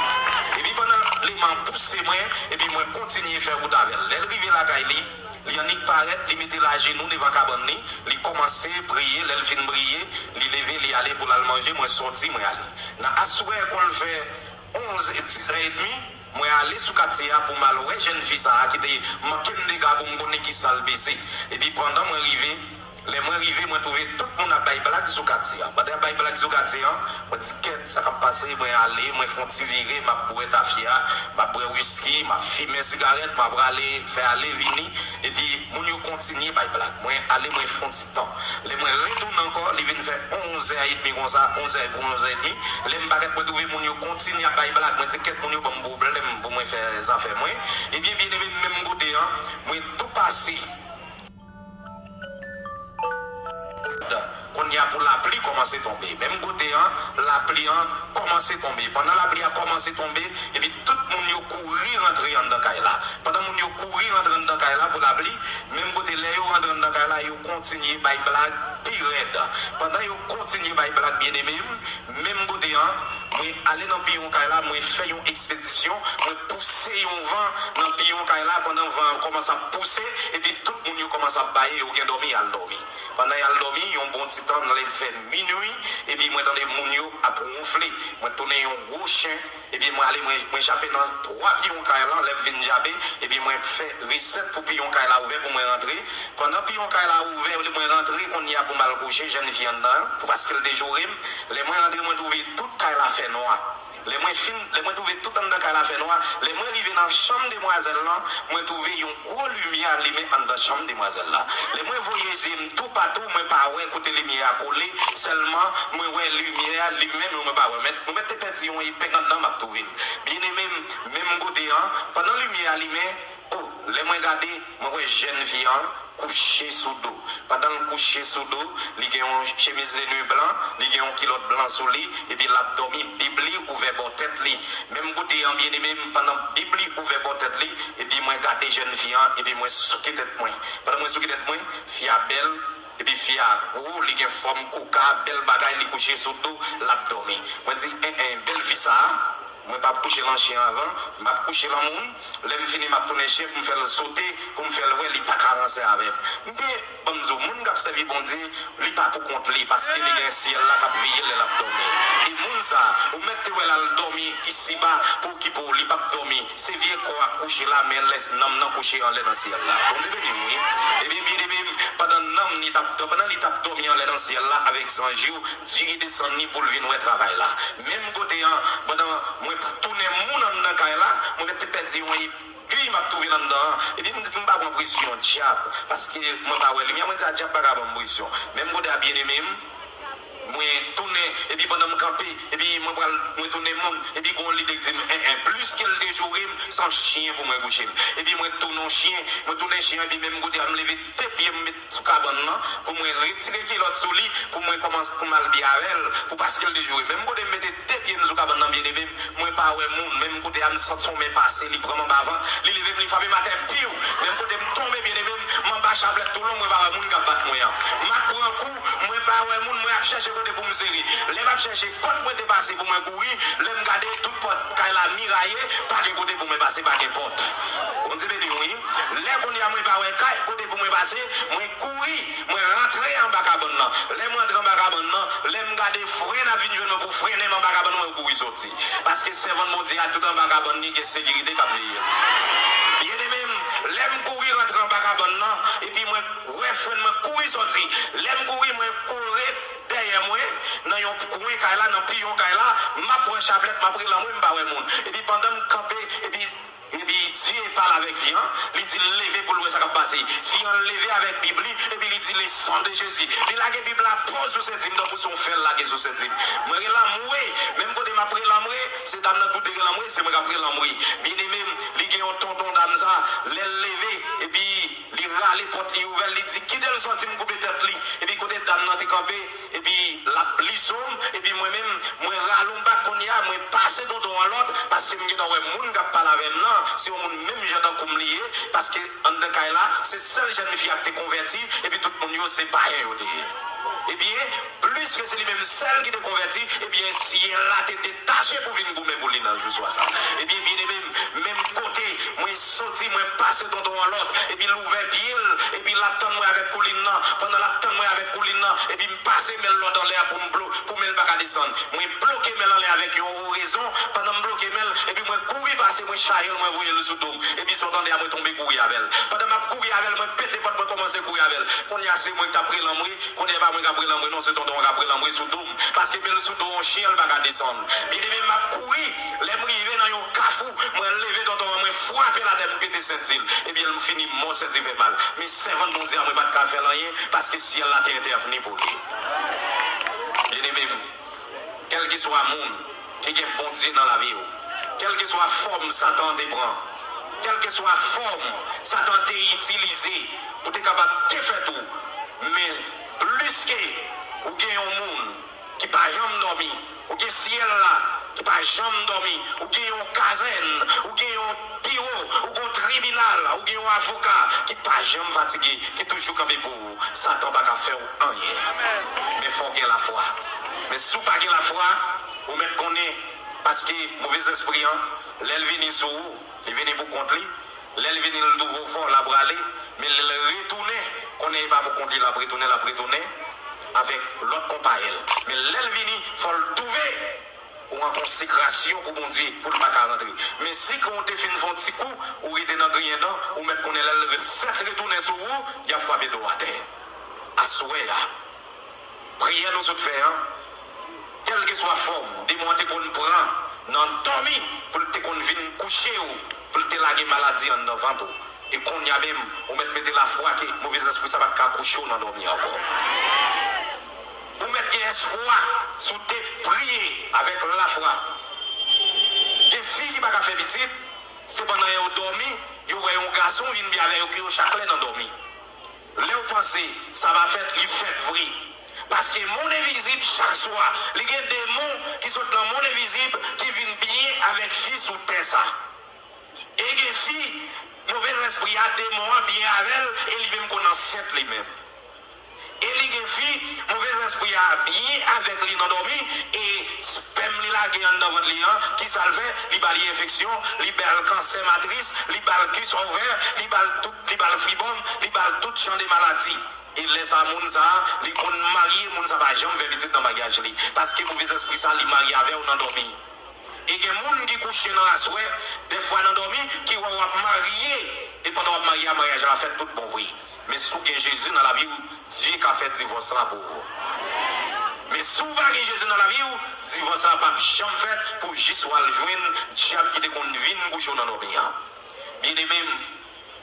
Epi pandan leman an pouse mwen, epi mwen kontinye fè wout avè l. Lè l rive lakay li, li annik parèt, li mete l ajenou devan kabann li, li kòmanse priye, lè l fin priye, li leve, li ale pou l al manje, mwen sòti, mwen ale. Nan aswè, kon l fè onz, dis è edmi, mwen ale sou katye a pou m al wè jèn fi sa a ki te manke m dega pou m konnen kisa l peze. Epi pandan mwen rive, lè mwen rive, mwen twouve tout moun ap bay blag sou katye a. Pandan y ap bay blag sou katye a, mwen di, kèt, sa k ap pase? Mwen ale, mwen fè yon ti vire, m ap bwè tafya, m ap bwè wiski, m ap fimen sigarèt, m ap prale, fè ale vini, epi moun yo kontinye bay blag. Mwen ale, mwen fè yon ti tan. Lè mwen retounen ankò, li vin fè onz è edmi konsa, onz è pou onz è edmi. Lè m parèt, mwen twouve moun yo kontinye ap bay blag. Mwen di, kèt, moun yo ban m pwoblèm pou mwen fè zafè mwen. Ebyen, byeneme m, menm kote an, mwen tou pase. Kounye a pou lapli kòmanse tonbe. Menm kote an, lapli an kòmanse tonbe. Pandan lapli a kòmanse tonbe, epi tout moun yo kouri rantre anndan kay la. Pandan moun yo kouri rantre anndan kay la pou lapli, menm kote lè yo rantre anndan kay la, yo kontinye bay blag pi rèd. Pandan yo kontinye bay blag, byeneme m, menm kote an, mwen ale nan piyon kay la, mwen fè yon ekspedisyon, mwen pouse yon van nan piyon kay la, pandan van an kòmanse ap pouse, epi tout moun yo kòmanse ap baye, yo gen dòmi, y al dòmi. Pandan y al dòmi, yon bon ti tan, lè l fè minui, epi mwen tande moun yo ap wonfle. Mwen tounen yon gwo chen, epi mwen ale, mwen, mwen jape nan twa piyon kay lan, lè m vin jape, epi mwen fè resèt pou piyon kay la ouvè pou mwen rantre. Pandan piyon kay la ouvè, lè mwen rantre, kounye a pou m al kouche, jèn fi anndan an, pou paske l te joure m. Lè mwen rantre, mwen twouve tout kay la fè nwa. Lè mwen fin, lè mwen twouve tout anndan kay la fè nwa, lè mwen rive nan chanm demwazèl lan, mwen twouve yon gwo limyè alimen anndan chanm demwazèl la. Lè mwen voye zye m toupatou, mwen pa wè kote limyè a kole, sèlman mwen wè limyè a limen, men mwen pa wè. Mèt, mwen mèt te pèdi yon epeng anndan m ap twouve l. Byeneme m, menm kote an, pandan limyè a limen, o, lè mwen gade, mwen wè jèn fi an kouche sou do. Pandan l kouche sou do, li gen yon chemiz de nwi blan, li gen yon kilòt blan sou li, epi l ap dòmi, bib li ouvè bò tèt li. Menm kote an, byeneme m, pandan bib li ouvè bò tèt li, epi mwen gade jèn fi an, epi mwen souke tèt mwen. Pandan mwen souke tèt mwen, fi a bèl, Epi fi a gwo, li gen fòm koka, bèl bagay, li kouche sou do, l ap dòmi. Mwen di, en, en, bèl fi sa a, mwen p ap kouche l an chen avan, m ap kouche l an moun. Lè m fini, m ap tounen chen pou m fè l sote, pou m fè l wè li pa ka ranse avè m. Men, ban m di w, moun k ap sèvi Bondye, li pa pou kont li, paske li gen syèl la k ap veye l lè l ap dòmi. E moun sa a, ou mèt te wè l al dòmi isiba pou okipe w, li p ap dòmi. Se vye kò a k kouche la, men lè nanm nan kouche anlè nan syèl la. Bondye beni w, wi. Ebyen, byeneme m, pandan nanm ni t ap, pandan li t ap dòmi anlè nan syèl la avèk zanj yo, Diri desann li pou l vin wè travay la. Menm kote an, pandan mwen tounen moun anndan kay la, mwen mèt te pèdi yon epi m ap twouve l anndan an. Epi m di, m pa pran presyon dyab, paske mwen pa wè limyè. Mwen di a dyab pa ka ban m presyon. Menm kote a, byeneme m, mwen tounen, epi pandan m kanpe, epi mwen pral, mwen tounen moun, epi gon lide k di m, en, en, plis ke l te joure m, se an chen pou mwen kouche m. Epi mwen tounen yon chen, mwen tounen chen an, epi menm kote a, m leve de pye m met sou kabann nan, pou mwen retire kilòt sou li, pou mwen kòmanse, pou m al byen avè l, pou paske l te joure. Menm kote m mete de pye m sou kabann nan, byeneme m, mwen pa wè moun. Menm kote a, m santi yon men pase, li pran m anba vant, li leve m, li frape m atè, piw! Menm kote m tonbe, byeneme m, m anba chaplèt toulon, mwen pa wè moun k ap bat mwen an. M ap pran kou, mwen pa wè moun, mwen ap chèche kote pou m sere. Lè m ap chèche pòt mwen te pase pou mwen kouri, lè m gade, tout pòt kay la miraye, pa gen kote pou mwen pase, pa gen pòt. Bondye beni w, wi. Lè kounye a mwen pa wè kay, kote pou mwen pase, mwen kouri, mwen rantre anba kabann nan. Lè m rantre anba kabann nan, lè m gade fren ap vin jwenn mwen pou frennen m anba kabann nan, mwen kouri soti. Paske sèvant Bondye a, tout anba kabann li gen sekirite k ap veye l. Byeneme m, lè m kouri rantre anba kabann nan, epi mwen wè fren mwen kouri soti. Lè m kouri, mwen kore dèyè mwen, nan yon kwen kay la, nan piyon kay la, m ap pran chaplèt, m ap rele anmwe, m pa wè moun. Epi pandan m kanpe, epi, epi Dye pale avèk fi an, li di l leve pou l wè sa k ap pase. Fi an leve avèk Bib li, epi li di, le sang de Jésus. Li lage Bib la pòz sou senti m, tankou se yon fè l lage sou senti m. Mwen rele anmwe, menm kote m ap rele anmwe, se dam nan tou te rele anmwe, se mwen k ap rele anmwe. Byeneme m, li gen yon tonton dam sa, lè l leve, epi li rale pòt li ouvè l, li di, kite l sòti, m koupe tèt li. Epi kote dam nan te kanpe, epi l ap liso m, epi mwen menm, mwen rale yon bak kounye a, mwen pase tonton an lòd, paske m gentan wè moun k ap pale avè m nan, se yon moun menm jan tankou m li ye, paske anndan kay la, se sèl jèn fi a k te konvèti, epi tout moun yo, se payen yo te ye. Ebyen, pliske se li menm sèl ki te konvèti, ebyen, syèl la te detache pou vin goumen pou li nan jou swa sa. Ebyen, byeneme m, menm kote mwen soti, mwen pase tonton an lòd, epi l ouvè pye l, epi l ap tann mwen avèk koulin nan. Pandan l ap tann mwen avèk koulin nan, epi m pase men l lòt anlè a pou m blo-, pou men l pa ka desann. Mwen bloke men l anlè avèk yon orezon, pandan m bloke men l, epi mwen kouri pase, mwen chaje l, mwen voye l sou do m. Epi sot anlè a, mwen tonbe kouri avè l. Pandan m ap kouri avè l, mwen pete pòt, mwen kòmanse kouri avè l. Kounye a, se mwen k t ap rele anmwe, kounye a pa mwen k ap rele anmwe non, se tonton an k ap rele anmwe sou do m. Paske men l sou do yon chen, l pa ka desann. Byeneme m ap kouri, lè m rive nan yon kafou, mwen leve tonton an, mwen frape l atè, m pete senti l. Ebyen, m fini mò, senti fè mal. Men sèvant Bondye a, mwen pa t ka fè l anyen, paske syèl la te entèvni pou li. Byeneme m, kèlkeswa moun ki gen Bondye nan lavi w, kèlkeswa fòm Satan te pran, kèlkeswa fòm Satan te itilize pou te kapab defèt ou, men pliske ou gen yon moun ki pa janm dòmi, ou gen syèl la ki pa janm dòmi, ou gen yon kazèn, ou gen yon biwo, ou gen yon tribinal, ou gen yon avoka ki pa janm fatige, ki toujou kanpe pou ou, Satan pa ka fè w anyen. Men fò w gen lafwa. Men si w pa gen lafwa, ou mèt konnen, paske movèzespri an, lè l vini sou ou, li vini pou kont li. Lè l vini, l twouve w fò, l ap rale. Men lè l retounen, konnen e pa pou kont li l ap retounen, l ap retounen avèk lòt konpayèl. Men lè l vini, fò l twouve ou an konsekrasyon pou Bondye, pou l pa ka rantre. Men si ke w te fin fè yon ti kou, ou rete nan griyen dan, ou mèt konnen lè l sèt retounen sou ou, y ap frape do w atè. Aswè a, priyè nou sot fè an, kèlkeswa fòm demon an te konn pran nan dòmi pou l te konn vin kouche w, pou l te lage maladi anndan vant ou. E kounye a menm, ou mèt mete lafwa ke movèzespri sa pa t ka kouche w nan dòmi ankò. Ou mèt gen espwa si w te priye avèk lafwa. Gen fi ki pa ka fè pitit, se pandan yo dòmi, yo wè yon gason vin byen avè yo, ke yo chak lè nan dòmi. Lè w panse sa va fèt, li fèt vre. Paske monn envizib, chak swa, li gen demon ki sot nan monn envizib ki vin byen avèk fi sou tè sa. E gen fi, movèzespri a, demon an byen avè l, e li menm konn ansent li menm. E li gen fi, movèzespri a byen avèk li nan dòmi, e spèm li lage anndan vant li an, kisa l fè? Li ba li enfeksyon, li ba l kansè matris, li ba l kis ovè, li ba l tout, li ba l fibòm, li ba l tout jan de maladi. E lè sa, moun sa a, li konn marye, moun sa pa janm fè pitit nan maryaj li. Paske movèzespri sa, li marye avè w nan dòmi. E gen moun ki kouche nan aswè, dèfwa nan dòmi, ki wè w ap marye, e pandan w ap marye a, maryaj la fèt tout bon vre. Men si w gen Jezi nan lavi w, Dye ka fè divòs la pou ou. Men si w pa gen Jezi nan lavi w, divòs la p ap janm fèt pou jis w al jwenn dyab ki te konn vin kouche w nan dòmi an. Byeneme m,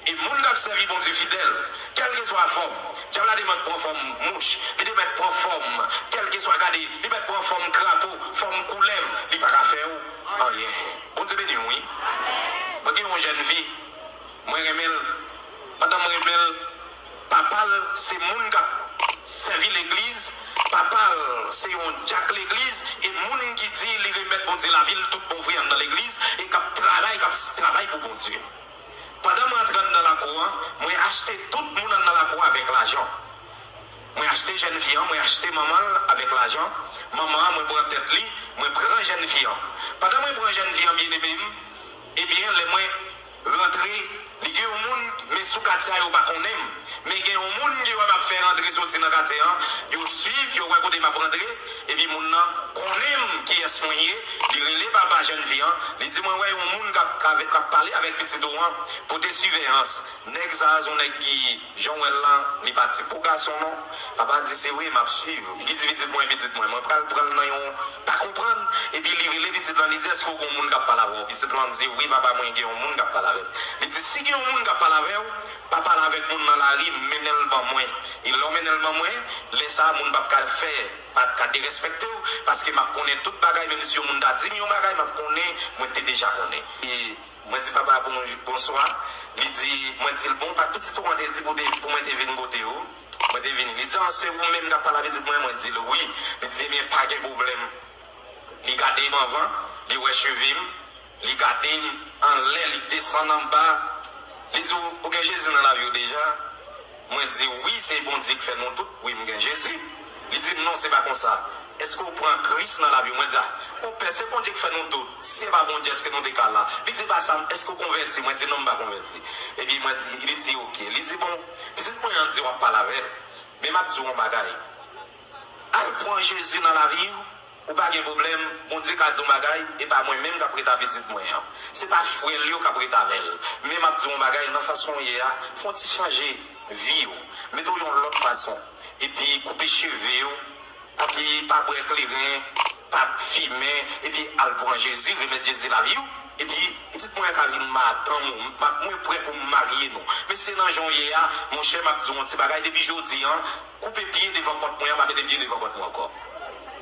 e moun k ap sèvi Bondye fidèl, kèlkeswa fòm, dyab la te mèt pran fòm mouch, li te mèt pran fòm, kèlkeswa, gade, li mèt pran fòm krapo, fòm koulèv, li pa ka fè w anyen. Bondye beni w, wi. Mwen gen yon jèn fi, mwen renmen l. Pandan m renmen l, papa l se moun k ap sèvi legliz, papa l se yon dyak legliz, e moun ki di li remèt Bondye lavi l tout bon vre anndan legliz, e k ap travay, k ap travay pou Bondye. Pandan m rantre anndan lakou an, mwen achte tout moun anndan lakou an avèk lajan. Mwen achte jèn fi an, mwen achte manman l avèk lajan. Manman an, mwen pran tèt li, mwen pran jèn fi an. Pandan mwen pran jèn fi an, byeneme m, ebyen, lè mwen rantre, li gen yon moun, men sou katye a yo pa konnen m. Men gen yon moun ki wè m ap fè rantre soti nan katye an, yo swiv, yo wè kote m ap rantre, epi moun nan konnen m kiyès mwen ye, li rele papa jèn fi an, li di mwen wè yon moun k ap, k ap, k ap pale avèk pitit ou an, pote siveyans. Nèg sa a se yon nèg ki, jan w wè l lan, li pa ti po gason non. Papa di se vre, m ap swiv. Li di pitit mwen, pitit mwen, mwen pral pran l nan yon pa konprann. Epi li rele pitit lan, li di èske w gen yon moun k ap pale avè w? Pitit lan di wi papa, mwen gen yon moun k ap pale avè m. Li di si gen yon moun k ap pale avè w, pa pale avèk moun nan lari, mennen l ban mwen. E lè w mennen l ban mwen, lè sa a moun p ap ka fè, p ap ka derespekte w, paske m ap konnen tout bagay, menm si yon moun ta di m yon bagay, m ap konnen, mwen te deja konnen. E Mwen di papa bonj-, bonswa. Li di, mwen di l bon, pa pitit ou an te di pou te, pou mwen te vin kote ou. Mwen te vini. Li di an se ou menm k ap pale a pitit mwen? Mwen di l wi. Li di ebyen pa gen pwoblèm. Li gade m anvan, li wè cheve m, li gade m anlè, li desann anba. Li di ou, ou gen Jezi nan lavi w deja? Mwen di wi, se Bondye k fè nou tout. Wi, m gen Jezi. Li di m non, se pa konsa. Èske w pran Kris nan lavi w? Mwen di a, monpè, se Bondye k fè nou tout. Si se pa Bondye, èske nou te ka la? Li di pa sa, èske w konvèti? Mwen di non, m pa konvèti. Epi mwen di, li di oke. Li di bon, pitit mwen an di w ap pale avè l. Men m ap di w yon bagay. Al pran Jezi nan lavi w, ou pa gen pwoblèm, Bondye ka di yon bagay, e pa mwen menm k ap ret a pitit mwen an. Se pa frè l yo k ap ret avè l. Men m ap di w yon bagay, nan fason w ye a, fè yon ti chanje vi w. Mete w yon lòt fason. Epi koupe cheve w, epi pa bwè kleren, pa fimen, epi al pran Jezi, remèt Jezi lavi w. Epi pitit mwen an ka vin madanm ou, m-, mwen prè pou m marye nou. Men se nan jan w ye a, monchè, m ap di w yon ti bagay, depi jodi an, koupe pye devan pòt mwen an, pa mete pye devan pòt mwen ankò.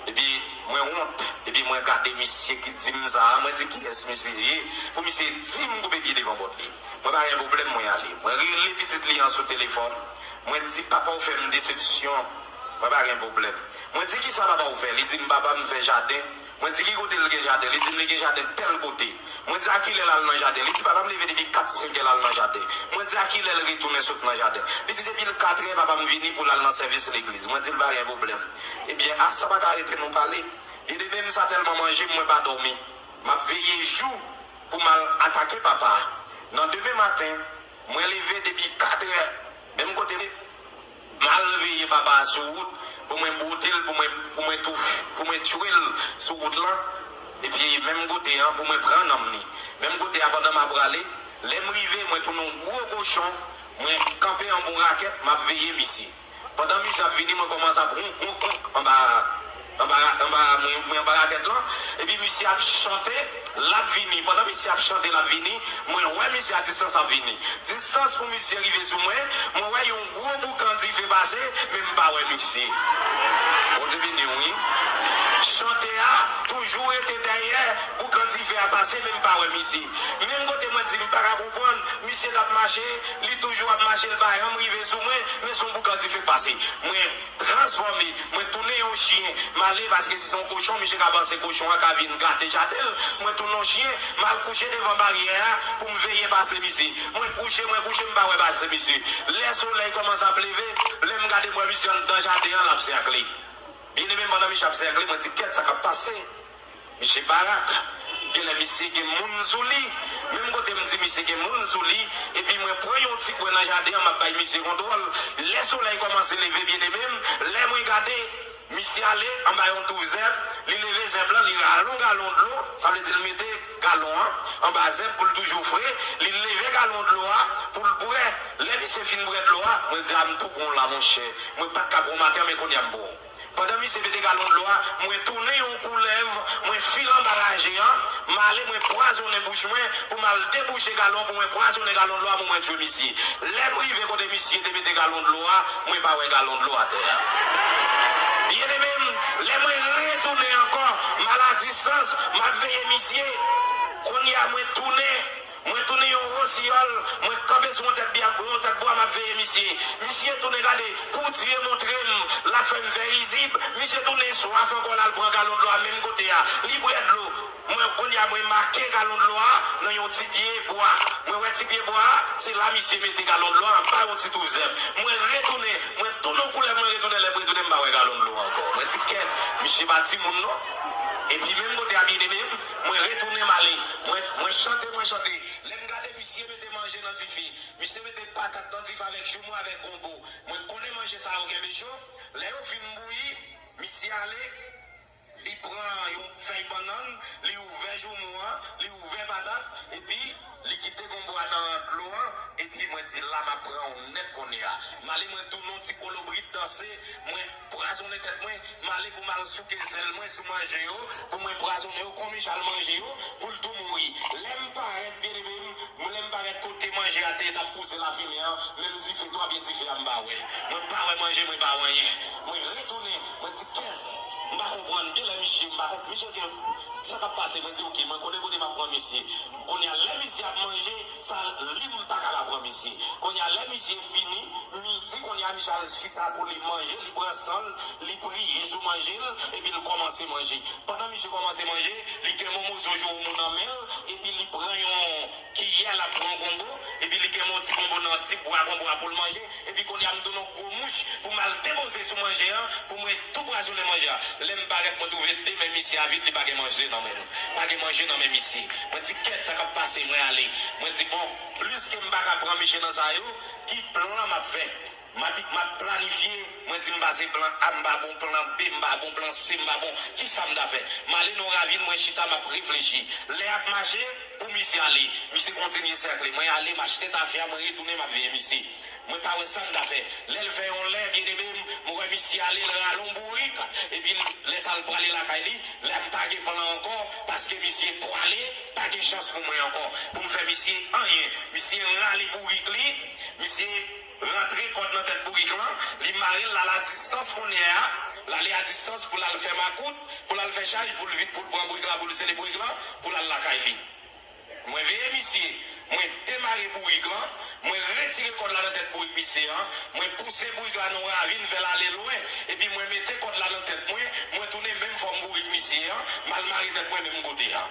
Epi mwen wont, epi mwen gade misye ki di m sa a, mwen di kiyès misye ye, pou misye di m koupe pye devan pòt li. Mwen pa gen pwoblèm, mwen ale. Mwen rele pitit li an sou telefòn, mwen di papa w fè m desepsyon, mwen pa gen pwoblèm. Mwen di kisa papa w fè? Li di m papa m fè jaden. Mwen di ki kote l gen jaden? Li di m li gen jaden tèl kote. Mwen di a kilè l al nan jaden? Li di papa m leve depi kat senk è l al nan jaden. Mwen di a kilè l retounen sot nan jaden? Li di depi l kat è papa m vini pou l al nan sèvis legliz. Mwen di l pa gen pwoblèm. Ebyen a sa pa ka rete nou pale. Byeneme m sa tèlman manje m mwen pa dòmi. M ap veye jou pou m al atake papa a. Nan demen maten, mwen leve depi kat è, menm kote m al veye papa a sou wout, pou mwen bwote l, pou mwen, pou mwen tou, pou mwen tchwe l sou wout lan, epi menm kote an, pou mwen pran nanm li. Menm kote a, pandan m ap prale, lè m rive, mwen tounen yon gwo kochon, mwen kanpe anba yon rakèt, m ap veye misye. Pandan misye ap vini, mwen kòmanse ap wonk, wonk, wonk anba, anba, anba, mwen, mwen anba rakèt lan. Epi misye ap chante, l ap vini. Pandan misye ap chante, l ap vini, mwen wè misye a distans ap vini. Distans pou misye rive sou mwen, mwen wè yon gwo boukan dife pase, men m pa wè misye. Bondye beni w, wi. Chante a toujou rete dèyè boukan dife a pase, men m pa wè misye. Menm kote mwen di m pa ka konprann, misye t ap mache, li toujou ap mache, l pa janm rive sou mwen, men se yon boukan dife k pase. Mwen transfòme, mwen tounen yon chyen, m ale paske si se yon kochon, misye ka panse kochon an ka vin gate jaden l. Mwen tounen yon chyen, m al kouche devan baryè a pou m veye pase misye. Mwen kouche, mwen kouche, m pa wè pase misye. Lè solèy kòmanse ap leve, lè m gade m wè misye anndan jaden an, l ap sèkle. Byeneme m, pandan misye ap sèkle, mwen di, "Kèt, sa k ap pase?" Misye barak. Genlè misye gen moun sou li. Menm kote m di misye gen moun sou li, epi mwen pran yon ti kwen nan jaden an, m ap bay misye kontwòl. Lè solèy kòmanse leve, byeneme m, lè mwen gade, misye ale anba yon twou zèb, li leve zèb lan, li rale yon galon dlo, sa vle di l mete galon an anba zèb pou l toujou fre, li leve galon dlo a pou l bwè. Lè misye fin bwè dlo a, mwen di, "A, m tou pran w la, monchè. Mwen pa t ka pran w maten an, men kounye a m pran w." Pandan misye mete galon dlo a, mwen tounen yon koulèv, mwen file anba raje an, m ale, mwen pwazonnen bouch mwen pou m al debouche galon, pou mwen pwazonnen galon dlo a, pou mwen tchwe misye. Lè m rive kote misye te mete galon dlo a, mwen pa wè galon dlo atè a. Byeneme m, lè mwen retounen ankò, m al a distans, m ap veye misye. Kounye a, mwen tounen, mwen tounen yon wosiyòl, mwen kanpe sou yon tèt bya, yon tèt bwa, m ap veye misye. Misye tounen gade, pou Dye montre m, l ap fè m fè rizib. Misye tounen swaf ankò, l al pran galon dlo a menm kote a. Li bwè dlo. Mwen, kounye a, mwen make galon dlo a nan yon ti pye bwa. Mwen wè ti pye bwa a, se la misye mete galon dlo a anba yon ti twou zèb. Mwen retounen, mwen tounen yon koulèv, mwen retounen, lè m retounen, m pa wè galon dlo a ankò. Mwen di, "Kèt, misye pa timoun non." Epi menm kote a, byeneme m, mwen retounen m ale. Mwen, mwen chante, mwen chante. Lè m gade, misye mete manje nan dife. Misye mete patat nan dife avèk joumou, avèk gonbo. Mwen konnen manje sa yo kenbe cho. Lè yo fin bouyi, misye ale, li pran yon fèy bannann, li ouvè joumou an, li ouvè patat, epi li kite gonbo a nan dlo an, epi mwen di, "La, m ap pran w nèt kounye a." M ale, mwen tounen yon ti kolobrit danse, mwen pwazonnen tèt mwen, m ale pou m al souke zèl mwen sou manje yo, pou mwen pwazonnen yo, kon Michal manje yo, pou l tou mouri. Lè m parèt, byeneme m, lè m parèt kote manje a te ye, t ap pouse lafimen an, menm dife, twa pye dife a, m pa wè. Mwen pa wè manje, mwen pa wè anyen. Mwen retounen, mwen di, "Kèt, m pa konprann, genlè misye, m pa konp-, misye gen, sa k ap pase?" Mwen di, "Oke, mwen konnen kote m ap pran misye." Kounye a, lè misye ap manje, sa li m pa ka pa pran misye. Kounye a, lè misye fini, midi, kounye a, misye al chita pou li manje, li pran san l, li priye sou manje l, epi l kòmanse manje. Pandan misye kòmanse manje, li kenbe yon moso joumou nan men l, epi li pran yon kiyè, l ap pran gonbo, epi li kenbe yon ti gonbo nan ti bwa gonbo a pou l manje, epi kounye a m tounen yon gwo mouch pou m al depoze sou manje an, pou mwen tou pwazonnen manje a. Lè m parèt, mwen twouve de men misye a vid, li pa gen manje nan men l. Pa gen manje nan men misye. Mwen di, "Kèt, sa k ap pase?" Mwen ale. Mwen di, "Bon, pliske m pa ka pran misye nan sa yo, ki plan m ap fè?" M ap, m ap planifye, mwen di m pase plan A, m pa bon plan B, m pa bon plan C, m pa bon, kisa m ta fè? M ale nan yon ravin, mwen chita, m ap reflechi. Lè y ap mache, pou misye ale, misye kontinye sèkle. Mwen ale, m achte tafya, mwen retounen, m ap veye misye. Mwen pa wè sa m ta fè. Lè l fè yon lè, byeneme m, mwen wè misye ale, l rale yon bourik, epi l, lè sa l prale lakay li, la m pa gen plan ankò, paske misye pwale, pa gen chans pou mwen ankò, pou m fè misye anyen. Misye rale bourik li, misye rantre kòd nan tèt bourik lan, li mare l, l al a distans kounye a, l ale a distans pou l al fè makout, pou l al fè chaj, pou l vin, pou l pran bourik la, pou l sele bourik lan, pou l al lakay li. Mwen veye misye, mwen demare bourik lan, mwen retire kòd la nan tèt bourik misye an, mwen pouse bourik la nan yon ravin, fè l ale lwen, epi mwen mete kòd la nan tèt mwen, mwen tounen menm fòm bourik misye an, m al mare tèt mwen menm kote a.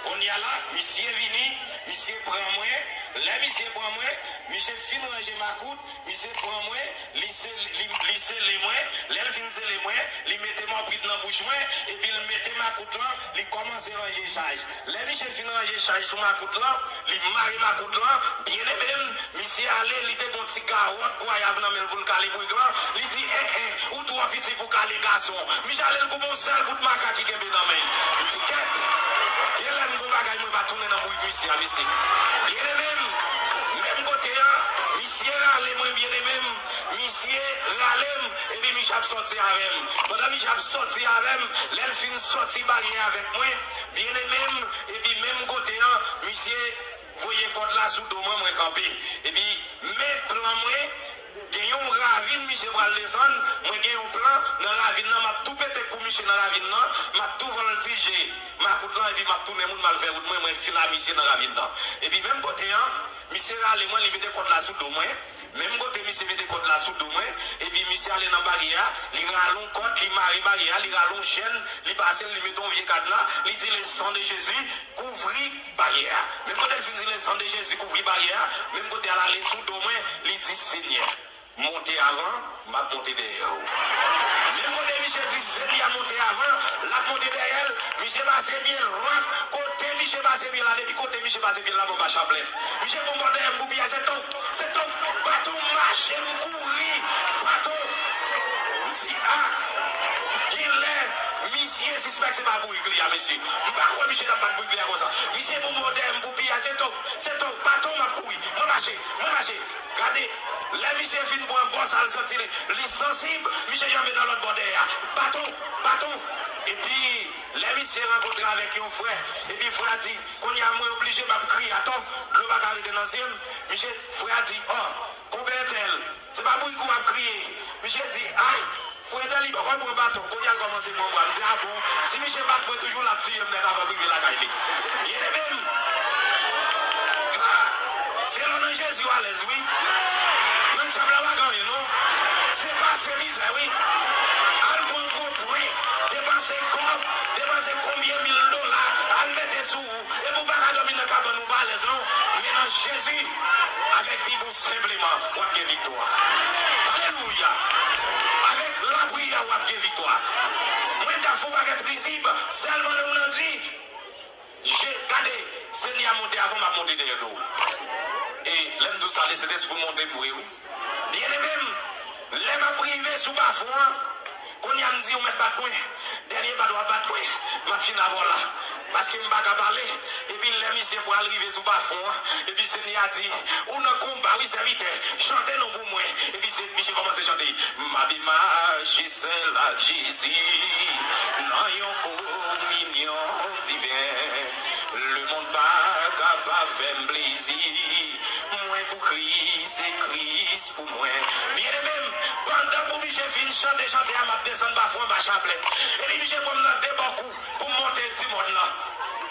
Kounye a la, misye vini, misye pran mwen. Lè misye pran mwen, misye fin ranje makout, misye pran mwen, li se-, li, li sele mwen. Lè l fin sele mwen, li mete mòbrid nan bouch mwen, epi l mete makout lan, li kòmanse ranje chaj. Lè misye fin ranje chaj sou makout lan, li mare makout lan, byeneme m, misye ale, li te gon ti kawòt pwayab nan men l pou l kale bourik lan, li di, "En, en, ou twò piti pou kale gason." Misye ale, l koupe yon sèl bout maka ki kenbe nan men l. Li di, "Kèt, genlè m gon bagay mwen pa tounen nan bourik misye a, mesye." Byeneme m, menm kote a, misye rale mwen, byeneme m, misye rale m, epi misye ap sòti avè m. Pandan misye ap sòti avè m, lè l fin sòti baryè avèk mwen, byeneme m, epi menm kote a, misye voye kòd la sou do mwen, mwen kanpe. Epi, men plan mwen, gen yon ravin misye pral desann, mwen gen yon plan nan ravin nan, m ap tou pete kou misye nan ravin nan, m ap tou vann Ti je makout lan, epi m ap tounen moun, m al fè wout mwen, mwen file a misye nan ravin nan. Epi menm kote an, misye rale mwen, li mete kòd la sou do mwen. Menm kote misye mete kòd la sou do mwen, epi misye ale nan baryè a, li rale yon kòd, li mare baryè a, li rale yon chèn, li pase l, li mete yon vye kadna, li di, le sang de Jésus, kouvri baryè a. Menm kote l fin di, le sang de Jésus, kouvri baryè a, menm kote a l ale sou do mwen, li di, Senyè, monte avan, m ap monte dèyè w. Menm kote misye di Senyè a monte avan, l ap monte dèyè l, misye pase pye l, rap, kote misye pase pye l la, depi kote misye pase pye l la, m anba chaplèt. Misye pran m bò dèyè m pou piya, se tonk, se tonk, baton m mache, m kouri, baton. M di, a, genlè, misye sispèk se pa bourik li a, mesye. M pa kwè misye t ap bat bourik li a konsa. Misye pran m bò dèyè m pou piya, se tonk, se tonk, baton m ap kouri, mwen mache, mwen mache. Gade, lè misye fin pran bò sa l santi li, li sansib, misye janbe nan lòt bò dèyè a. Baton, baton. Epi, lè misye rankontre avèk yon frè, epi frè a di, kounye a mwen oblije m ap kriye atò, dlo pa ka rete nan zye m. Misye, frè a di, o, konpè entèl, se pa bourik ou ap kriye. Misye di, ay, frè entèl li poko pran baton, kounye a l kòmanse pran bwa. M di, a bon, si misye bat mwen toujou, l ap tiye m nèt avan m rive lakay li. Byeneme m, ha, se lè w nan Jezi w alèz, wi. Mwen, dyab la pa gen anyen, non. Se pase mizè, wi. Al pran gwo pwen, depanse kòb, depanse konbyen mil dola, al mete sou ou. Epi w pa ka dòmi nan kabann ou, pa alèz, non. Men nan Jezi, avèk Bib ou senpleman, w ap gen viktwa. Alelouya! Avèk lapriyè, w ap gen viktwa. Mwen ka fè yon pakèt rizib, sèlman lè moun nan di, je, gade, Senyè a monte avan, m ap monte dèyè do w. E lè m di w sa, le Sentespri monte m vre, wi. Byeneme m, lè m ap rive sou bafon an, kounye a m di, ou mèt bat mwen. Dènye bat w ap bat mwen, m ap fin avè w la. Paske m pa ka pale. Epi lè misye pral rive sou bafon an, epi Senyè a di, ou nan konba wi, sèvitè, chante non pou mwen. Epi se, misye kòmanse chante, m ape mache sèl ak Jezi nan yon kominyon diven. Lemonn pa kapab fè m plezi. Mwen pou Kris, se Kris pou mwen. Byeneme m, pandan pou misye fin chante chante a, m ap desann bafon anba chaplèt. Epi misye pran m nan de bò kou pou m monte ti mòn nan.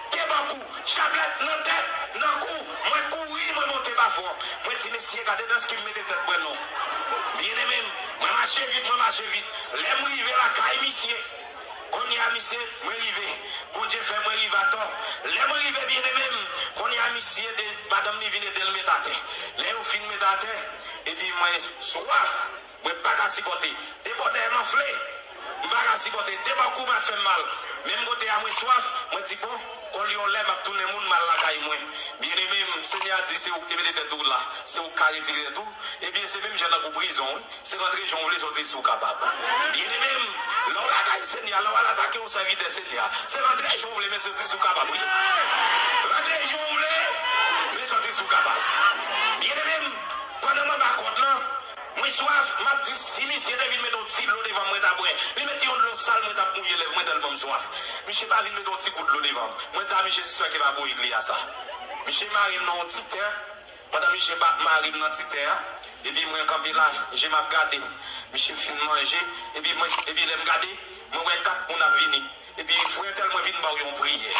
De bò kou, chaplèt nan tèt, nan kou, mwen kouri, mwen monte bafon. Mwen di, mesye, gade nan ki m mete tèt mwen non. Byeneme m, mwen mache vit, mwen mache vit. Lè m rive lakay misye, kounye a misye, mwen rive. Bondye fè mwen rive atò. Lè mwen rive, byeneme m, kounye a misye, de, madanm li vin ede l met atè. Lè yo fin met atè, epi mwen swaf, mwen pa ka sipòte. De bò dèyè m anfle, m pa ka sipòte. De bò kou m ap fè m mal. Menm kote a mwen swaf, mwen di, bon, konlye yon lè m ap tounen moun, m al lakay mwen. Byeneme m, Senyè a di, se ou ki te mete tèt ou la, se ou ki ka retire tèt ou. Ebyen, se menm jan tankou prizon, wi. Se rantre jan w vle, sòti si w kapab. Byeneme m, lè w lakay Senyè a, lè w al atake yon sèvitè Senyè a, se rantre jan w vle, men sòti si w kapab, wi. Rantre jan w vle, men sòti si w kapab. Byeneme m, pandan m anba kòd lan, mwen swaf, m ap di, si misye te vin mete yon ti dlo devan m, mwen ta bwè. Li mete yon dlo sal, mwen t ap mouye lèv mwen tèlman m swaf. Misye pa vin mete yon ti gout dlo devan m. Mwen di a misye, se sa ki pa bourik li a sa. Misye mare m nan yon ti tè. Pandan misye ba, mare m nan ti tè a, epi mwen kanpe la, je m ap gade. Misye fin manje, epi mwen, epi lè m gade, mwen wè kat moun ap vini. Epi frè entèl, mwen vin ba w yon priyè.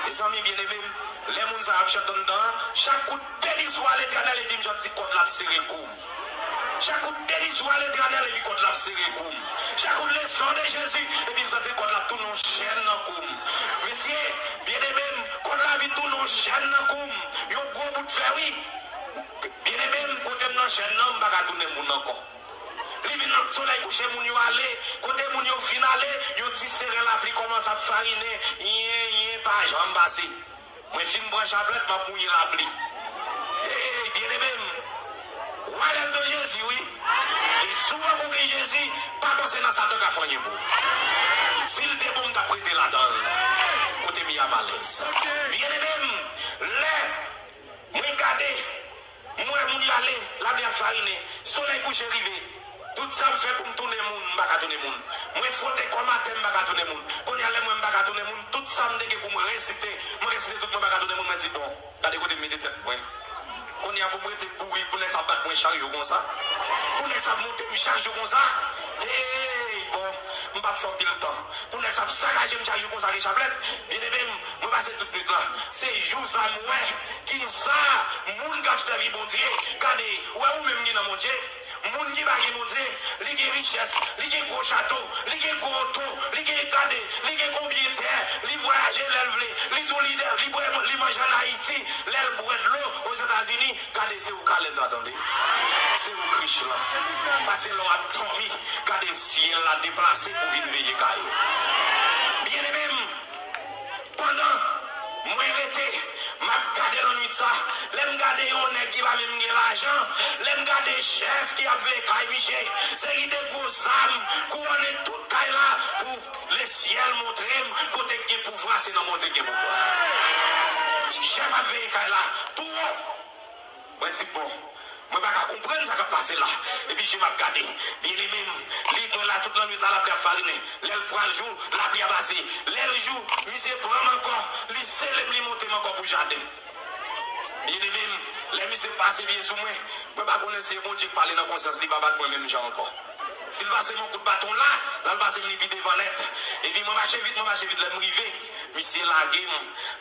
Mezanmi byeneme m, lè moun sa ap chante anndan an, chak kout, beni swa Letènèl, epi m santi kòd la ap sere kou m. Chak kout, beni swa Letènèl, epi kòd la ap sere kou m. Chak kout, le sang de Jésus, epi m santi kòd la ap tounen yon chèn nan kou m. Mesye, byeneme m, kòd la vin tounen yon chèn nan kou m. Yon gwo bout fè, wi. Byeneme m, kote m nan chèn nan, m pa ka tounen moun ankò. Li vin nan solèy kouche, moun yo ale. Kote moun yo fin ale, yon ti seren lapli kòmanse ap farinen. Yen, yen, pa janm pase. Mwen fin pran chaplèt, m ap mouye lapli. Ey, byeneme m, w alèz nan Jezi, wi. E si w rankontre Jezi, pa panse nan Satan ka fè anyen pou ou. Si l te bon, m t ap rete ladan l. Kote m ye a, m alèz. Byeneme m, lè mwen gade, m wè moun yo ale, lapli ap farinen, solèy kouche rive. Tout sa m fè pou m tounen moun, m pa ka tounen moun. Mwen fwote kò m atè, m pa ka tounen moun. Kounye a, lè m wè m pa ka tounen moun, tout sa m te gen pou m resite, mwen resite tout, mwen pa ka tounen moun, mwen di, bon, gade kote m mete tèt mwen. Kounye a, pou m rete bourik, pou nèg sa bat mwen chak jou konsa. Pou nèg sa monte m chak jou konsa. Hey, bon, m ap fè anpil tan. Pou nèg sa ap sakaje m chak jou konsa ke chaplèt. Byeneme m, mwen pase tout nwit la. Se jou sa m wè ki sa moun k ap sèvi Bondye. Gade, ou wè ou menm ki nan Bondye. Moun ki pa gen Bondye, li gen richès, li gen gwo chato, li gen gwo oto, li gen gade, li gen konbyen tè, li vwayaje lè l vle, li tou lidè, li bwè, li manje ann Ayiti, lè l bwè dlo Ozetazini, gade se ou k alèz la tande. Se ou k rich la. Pase lè w ap dòmi, gade syèl la deplase pou vin veye kay ou. Byeneme m, pandan mwen rete, m ap gade lannwit sa, lè m gade yon nèg ki pa menm gen lajan, lè m gade chèf ki ap veye kay misye, se ki te gwo zam, kouwone tout kay la pou lesyèl montre m kote k gen pouvwa, se nan Bondye k gen pouvwa. Chèf ap veye kay la, tou wo. Mwen di, bon, mwen pa ka konprann sa k ap pase la. Epi je m ap gade. Byeneme m, li, mwen la tout lannwit la, lapli ap farinen. Lè l pral jou, lapli a pase. Lè l jou, misye pran m ankò, li sele m, li monte m ankò pou jaden. Byeneme m, lè misye pase pye sou mwen, mwen pa konnen si se Bondye k pale nan konsyans li, pa bat mwen menm jan ankò. Si l pase m yon kout baton la, l al pase m li pi devan nèt. Epi mwen mache vit, mwen mache vit, lè m rive, misye lage m.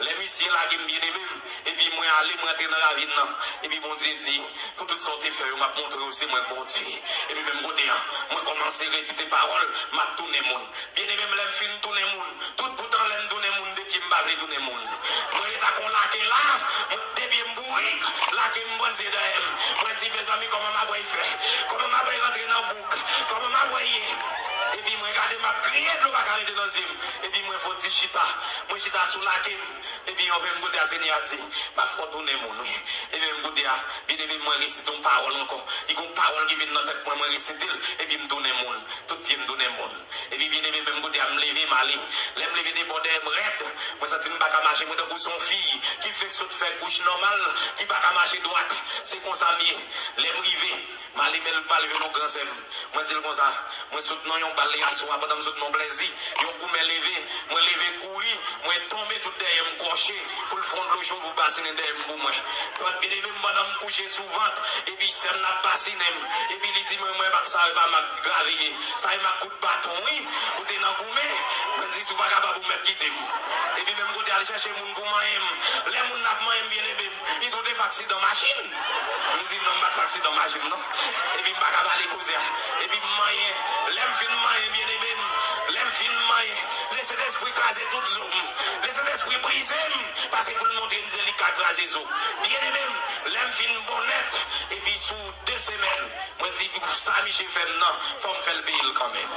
Lè misye lage m, byeneme m, epi mwen ale, mwen antre nan ravin nan. Epi Bondye di, pou tout sa w te fè yo, m ap montre w se mwen k Bondye. Epi menm kote a, mwen kòmanse repete pawòl, m ap tounen moun. Byeneme m, lè m fin tounen moun, tout bout anlè m tounen moun, de pye m pa vle tounen moun. Mwen ret ak yon lake la, mwen, de pye m bourik, lake m pran se dèyè m. Mwen di, mezanmi, kòman m ap fè? Kòman m ap rantre nan bouk? Kòman m ap ye? Epi mwen gade, m ap kriye, dlo pa ka rete nan zye m. Epi mwen fè yon ti chita. Mwen chita sou lake m. Epi anfen, m kote a Senyè a di, m ap fè w tounen moun, wi. Epi menm kote a, byeneme m, mwen resite yon pawòl ankò. Li gon pawòl ki vin nan tèt mwen, mwen resite l, epi m tounen moun. Tout pye m tounen moun. Epi byeneme, menm kote a, m leve, m ale. Lè m leve, de bò dèyè m rèd. Mwen santi m pa ka mache, mwen tankou se yon fi ki fenk sot fè kouch nòmal, ki pa ka mache dwat. Se konsa m ye. Lè m rive, m ale, men l pa leve non, gran sè m. Mwen di l konsa, mwen sot nan yon bal yaswa, pandan m sot nan plèzi, yon goumen leve, mwen leve kouri, mwen tonbe tout dèyè m kòche, pou l fè yon dlo cho pou basinen dèyè m pou mwen. Pandan byeneme m, pandan m kouche sou vant, epi sè m nan ap basinen m, epi li di mwen, mwen pa sa, e pa mak grave ye, sa e mak kout baton, wi, ou te nan goumen, mwen di, si w pa kapab, ou mèt kite m. Epi menm kote al chèche moun pou manyen m. Lè moun nan ap manyen m, byeneme m, li tou te fè aksidan machin. M di, non, m pa t fè aksidan machin, non. Epi m pa ka pale koze a. Epi m manyen. Lè m fin manyen, byeneme m, lè m fin manyen, Lesentespri kraze tout zo m. Lesentespri brize m, paske pou l montre m se li k ka kraze zo. Byeneme m, lè m fin bon nèt, epi sou de semèn, mwen di, pou sa misye fè m nan, fò m fè l peye l kanmenm.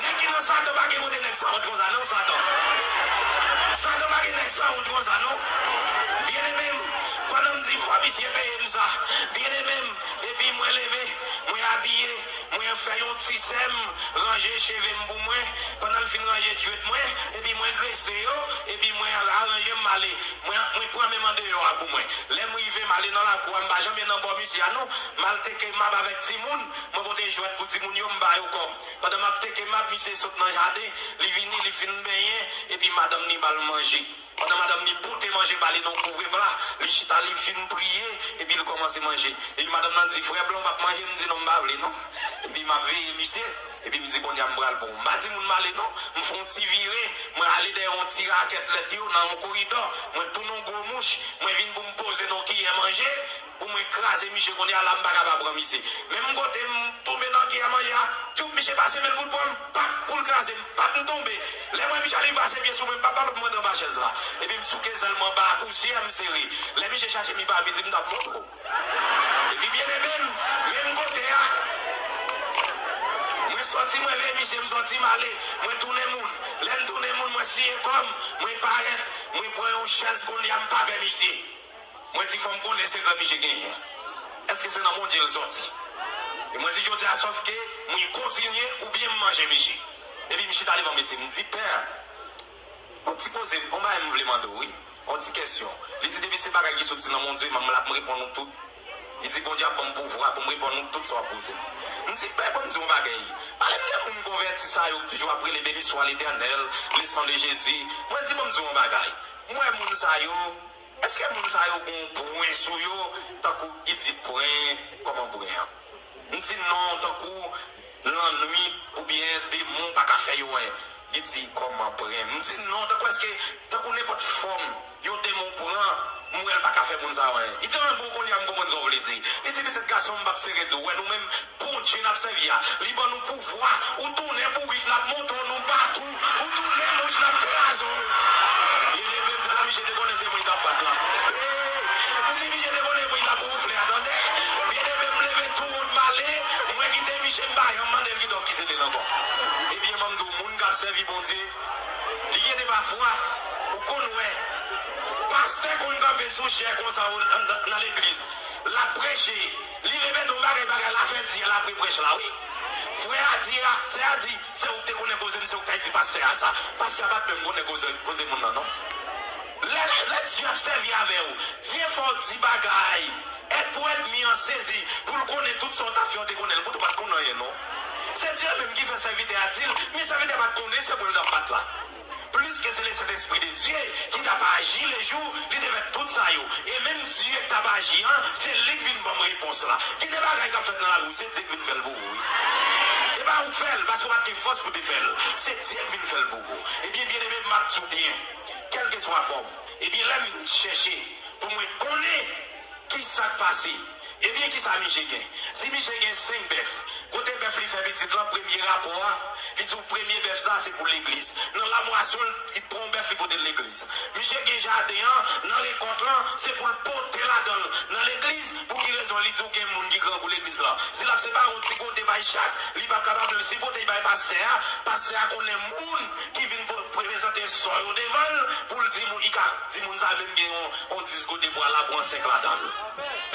Nèg ki nan Satan pa gen kote nèg sanwont konsa non, Satan. Satan pa gen nèg sanwont konsa non. Byeneme m, pandan m di fò misye peye m sa, byeneme m, epi mwen leve, mwen abiye, mwen fè yon ti sè m, ranje cheve m pou mwen, pandan l fin ranje djwèt mwen, epi mwen grese yo, epi mwen aranje m ale. Mwen, mwen pran menm andeyò a pou mwen. Lè m rive, m ale nan lakou a, m pa janm ye nan bò misye a non. M al teke mab avèk timoun, mwen pote jwèt pou timoun yo, m ba yo kòb. Pandan m ap teke mab, misye sot nan jaden, li vini, li fin benyen, epi madanm li ba l manje. Pandan madanm li pote manje ba li nan kouvre pla, li chita, li fin priye, epi li kòmanse manje. Epi madanm nan di, frè blan, w p ap manje? M di, non, m pa vle non. Epi m ap veye misye. Epi m di, kounye a m pral pran w. M pa di moun m ale non. M fè yon ti vire, mwen ale dèyè yon ti rakèt lèt yo nan yon koridò. Mwen tounen yon gwo mouch, mwen vin pou m poze nan yon kiyè manje, pou mwen kraze misye. Kounye a la, m pa kapab pran misye. Menm kote m tonbe nan kiyè manje a, tchoup, misye pase men l pou l pran m, pap, pou l kraze m, pap, m tonbe. Lè m wè misye ale pase pye sou mwen, m pap, pap, mwen anba chèz la. Epi m souke zèl mwen anba a, pousyè, m sere. Lè misye chache m, li pa vin di m, m t ap montre w. Epi byeneme m, menm kote a, mwen sòti, mwen veye misye, m sòti, m ale, mwen tounen moun. Lè m tounen moun, mwen siye kò m, mwen parèt, mwen pran yon chèz, kounye a m pa pè misye. Mwen di, fò m konnen sekrè misye genyen. Èske se nan Bondye l sòti? E mwen di, jodi a, sòf ke mwen kontinye oubyen m manje misye. Epi m chita devan misye, m di, pè, yon ti poze, yon bagay m vle mande w, wi. Yon ti kèsyon. Li di, depi se bagay ki soti nan Bondye, m ap reponn ou tout. Li di, Bondye ap ban m pouvwa pou m reponn ou tout sa w ap poze m. M di, pè, ban m di w yon bagay. Pale m de moun konvèti sa yo ki toujou ap rele, béni soit l'Éternel, le sang de Jésus. Mwen di, ban m di w yon bagay. M wè moun sa yo, èske moun sa yo gen yon pwen sou yo, tankou Idip pwen, kòman pwen an? M di non, tankou Lannwit oubyen demon pa ka fè yo anyen. Li di, kòman pran? M di non, tankou èske, tankou nenpòt fòm yon demon pran, m wè l pa ka fè moun sa yo anyen. Li di, an bon, kounye a m konprann sa w vle di. Li di, pitit gason m, m p ap sere di w. Wè nou menm, Bondye n ap sèvi a, li ban nou pouvwa. Ou tounen bourik, n ap monte w, nou bat ou. Ou tounen mouch, n ap kraze w. Byeneme, m di, misye te konnen se mwen ki t ap bat la. Hey! M di, misye te konnen mwen ki t ap wonfle a, tande. Byeneme, m leve tou wont m ale, mwen kite misye, m pa janm mande l ki dòk ki se te nan kò. Ebyen, ban m di w, moun k ap sèvi Bondye, li gen de pafwa, ou konn wè, pastè konn kanpe sou chè konsa nan, nan, nan legliz. L ap preche, li repete yon bagay, bagay la fè di l apre prèch la, wi. Frè a di a, sè a di, se ou k te konnen koze m, se ou k t al di pastè a sa. Pastè a pa t menm konnen koze, koze moun nan, non. Lè, lè Dye ap sèvi avè w, Dye fè w di bagay, èd pou ènmi an sezi, pou l konnen tout sa w t ap fè, w te konnen l, poutèt ou pa t konn anyen, non. Se Dye menm ki fè sèvitè a di l, men sèvitè a pa t konnen se mwen l t ap bat la. Pliske se Lesentespri de Dye ki t ap aji lejou li te fè tout sa yo. E menm Dye ki t ap aji an, se li k vin ban m repons la. Gen de bagay k ap fèt nan lavi w, se Dye k vin fè l pou ou, wi. E pa ou k fè l, paske w pa t gen fòs pou te fè l. Se Dye k vin fè l pou ou. Ebyen, byeneme, m ap di w byen, kèlkeswa fòm. Ebyen, lè m vin chèche pou mwen konnen ki sa k pase? Ebyen, ki sa misye gen? Si misye gen senk bèf, kote bèf li fè pitit lan, premye rapò a, li di w premye bèf sa, se pou legliz. Nan lamwasyon, li pran yon bèf, li pote l legliz. Misye gen jaden an, nan rekòt lan, se pou l pote ladan l nan legliz. Pou ki rezon? Li di w gen moun ki grangou legliz lan. Si l ap separe yon ti gode bay chak, li p ap kapab menm. Si pote l bay pastè a, pastè a konnen moun ki vin po-, prezante sò yo devan l, pou l di moun, li ka di moun sa menm gen yon, yon dis gode pwa la, pran senk ladan l.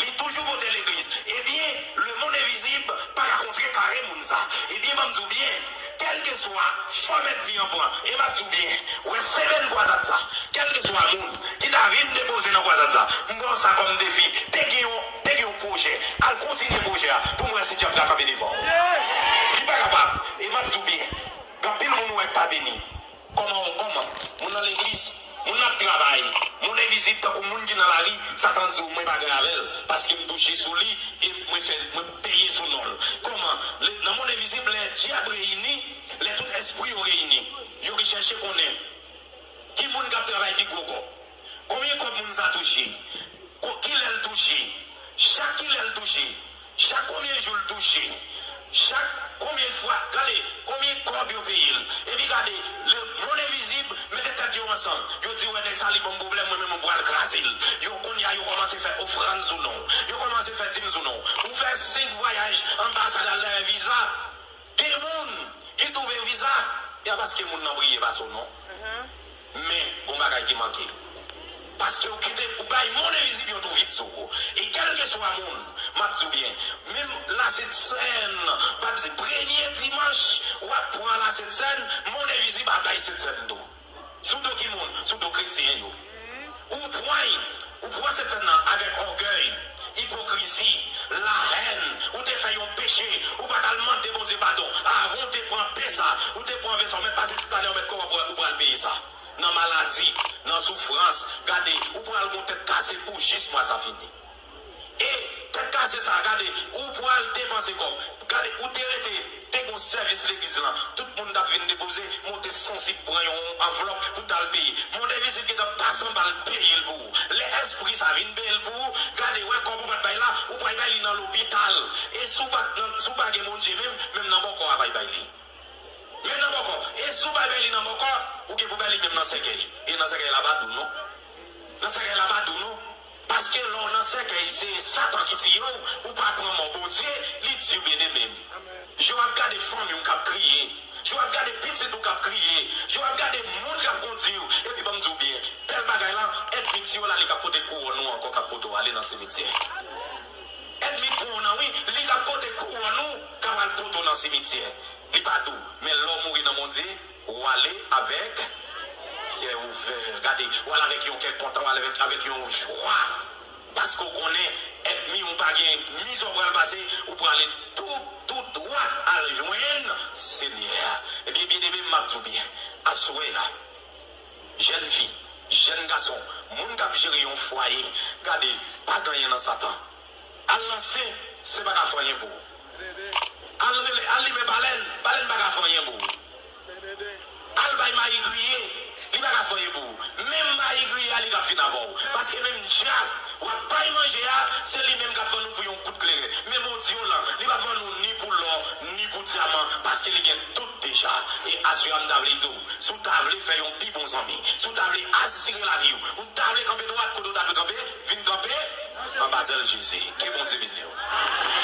Li toujou pote legliz. Ebyen, lemonn envizib pa ka kontrekare moun sa. Ebyen, ban m di w byen, kèlkeswa fòm ènmi an pran, e m ap di w byen, wè semèn kwazad sa, kèlkeswa moun ki ta vin depoze nan kwazad sa, m ba w sa kòm defi, te gen yon, te gen yon pwojè, al kontinye pwojè a, pou m wè si dyab ka kanpe devan w. Li pa kapab, e m ap di w byen, gen anpil moun ou wè k pa beni. Kòman, kòman? Moun nan legliz, moun n ap travay, moun envizib tankou moun ki nan lari, Satan di w, mwen pa gen avè l, paske m touche sou li, e mwen fè, mwen peye sou non l. Kòman? Le, nan monn envizib, lè dyab reyini, lè tout espri yo reyini, yo ki chèche konnen ki moun k ap travay pi gwo kòb. Konbyen kòb moun sa touche? Ko-, kilè l touche? Chak kilè l touche? Chak konbyen jou l touche? Chak konbyen fwa? Gade, konbyen kòb yo peye l? Epi gade, lemonn envizib mete tèt yo ansanm. Yo di, wè, nèg sa, li ban m pwoblèm, mwen menm, mwen pral kraze l. Yo, kounye a, yo kòmanse fè ofrann sou non w. Yo kòmanse fè dim sou non w. Ou fè senk vwayaj anbasad al dèyè viza. Gen moun ki twouve viza, e a paske moun nan priye pase w non. Men, gon bagay ki manke. Paske ou kite, ou bay monn envizib yo tou vit sou ou. E kèlkeswa moun, m ap di w byen, menm lasentsèn, pa di premye dimanch, w ap pran lasentsèn, monn envizib ap bay sentsèn tou. Sou do ki moun? Sou do kretyen yo. Ou pran, ou pran sentsèn nan avèk ògèy, ipokrizi, lahèn, ou te fè yon peche, ou pa t al mande Bondye padon. Avan w te pran pen sa, ou te pran ven sa, ou mèt pase tout ane, ou mèt kò w, ou pral peye sa. Nan maladi, nan soufrans, gade, ou pral gon tèt kase pou jis mwa sa fini. E tèt kase sa, gade, ou pral depanse kòb. Gade, ou te rete, te gon sèvis legliz lan. Tout moun t ap vin depoze, men w te sansib pran yon anvlòp pou t al peye. Monn envizib gentan pase anba l peye l pou ou. Lè espri sa vin peye l pou ou, gade, wè kòb ou pa t bay la, ou pral bay li nan lopital. E si w pa t nan, si w pa gen Bondye menm, menm nan bòkò a bay bay li. Men nan bòkò. E si w pa bay li nan bòkò, ou gen pou bay li menm nan sèkèy. E nan sèkèy la pa dou non. Nan sèkèy la pa dou non. Paske lè w nan sèkèy, se Satan ki tiye w, ou pa pran mò Bondye, li di w byeneme m. Jan w ap gade fanmi w k ap kriye, jan w ap gade pitit ou k ap kriye, jan w ap gade moun k ap kondi w, epi ban m di w byen, tèl bagay la, ènmi tiye w la, li k ap pote kouwòn ou ankò, k ap pote w ale nan simityè. Ènmi pran w nan wi, li k ap pote kouwòn ou, k ap al pote w nan simityè. Li pa dou, men lè w mouri nan Bondye, w ale avèk kè ouvè. Gade, w ale avèk yon kè kontan, w ale avèk, avèk yon jwa. Paske w konnen, ènmi w pa gen mizè w pral pase, ou prale tou, tou dwat al jwenn Senyè a. Ebyen, byeneme m, m ap di w byen, aswè a, jèn fi, jèn gason, moun k ap jere yon fwaye, gade, pa gen anyen nan Satan. Al nan sen, sen pa ka fè anyen pou ou. Al rele, al limen balèn, balèn pa ka fè anyen pou ou. Al bay mayi griye, li pa ka fè anyen pou ou. Menm mayi griye a, li ka fin avè w. Paske menm dyab w ap bay manje a, se li menm k ap vann ou pou yon gout kleren. Men Bondye w lan, li p ap vann ou ni pou lò, ni pou dyaman, paske li gen tout deja. E aswè a, m ta vle di w, si w ta vle fè yon pi bon zanmi, si w ta vle asire lavi w, ou ta vle kanpe dwat kote w ta dwe kanpe, vin kanpe anba zèl Jezi. Ke Bondye beni w.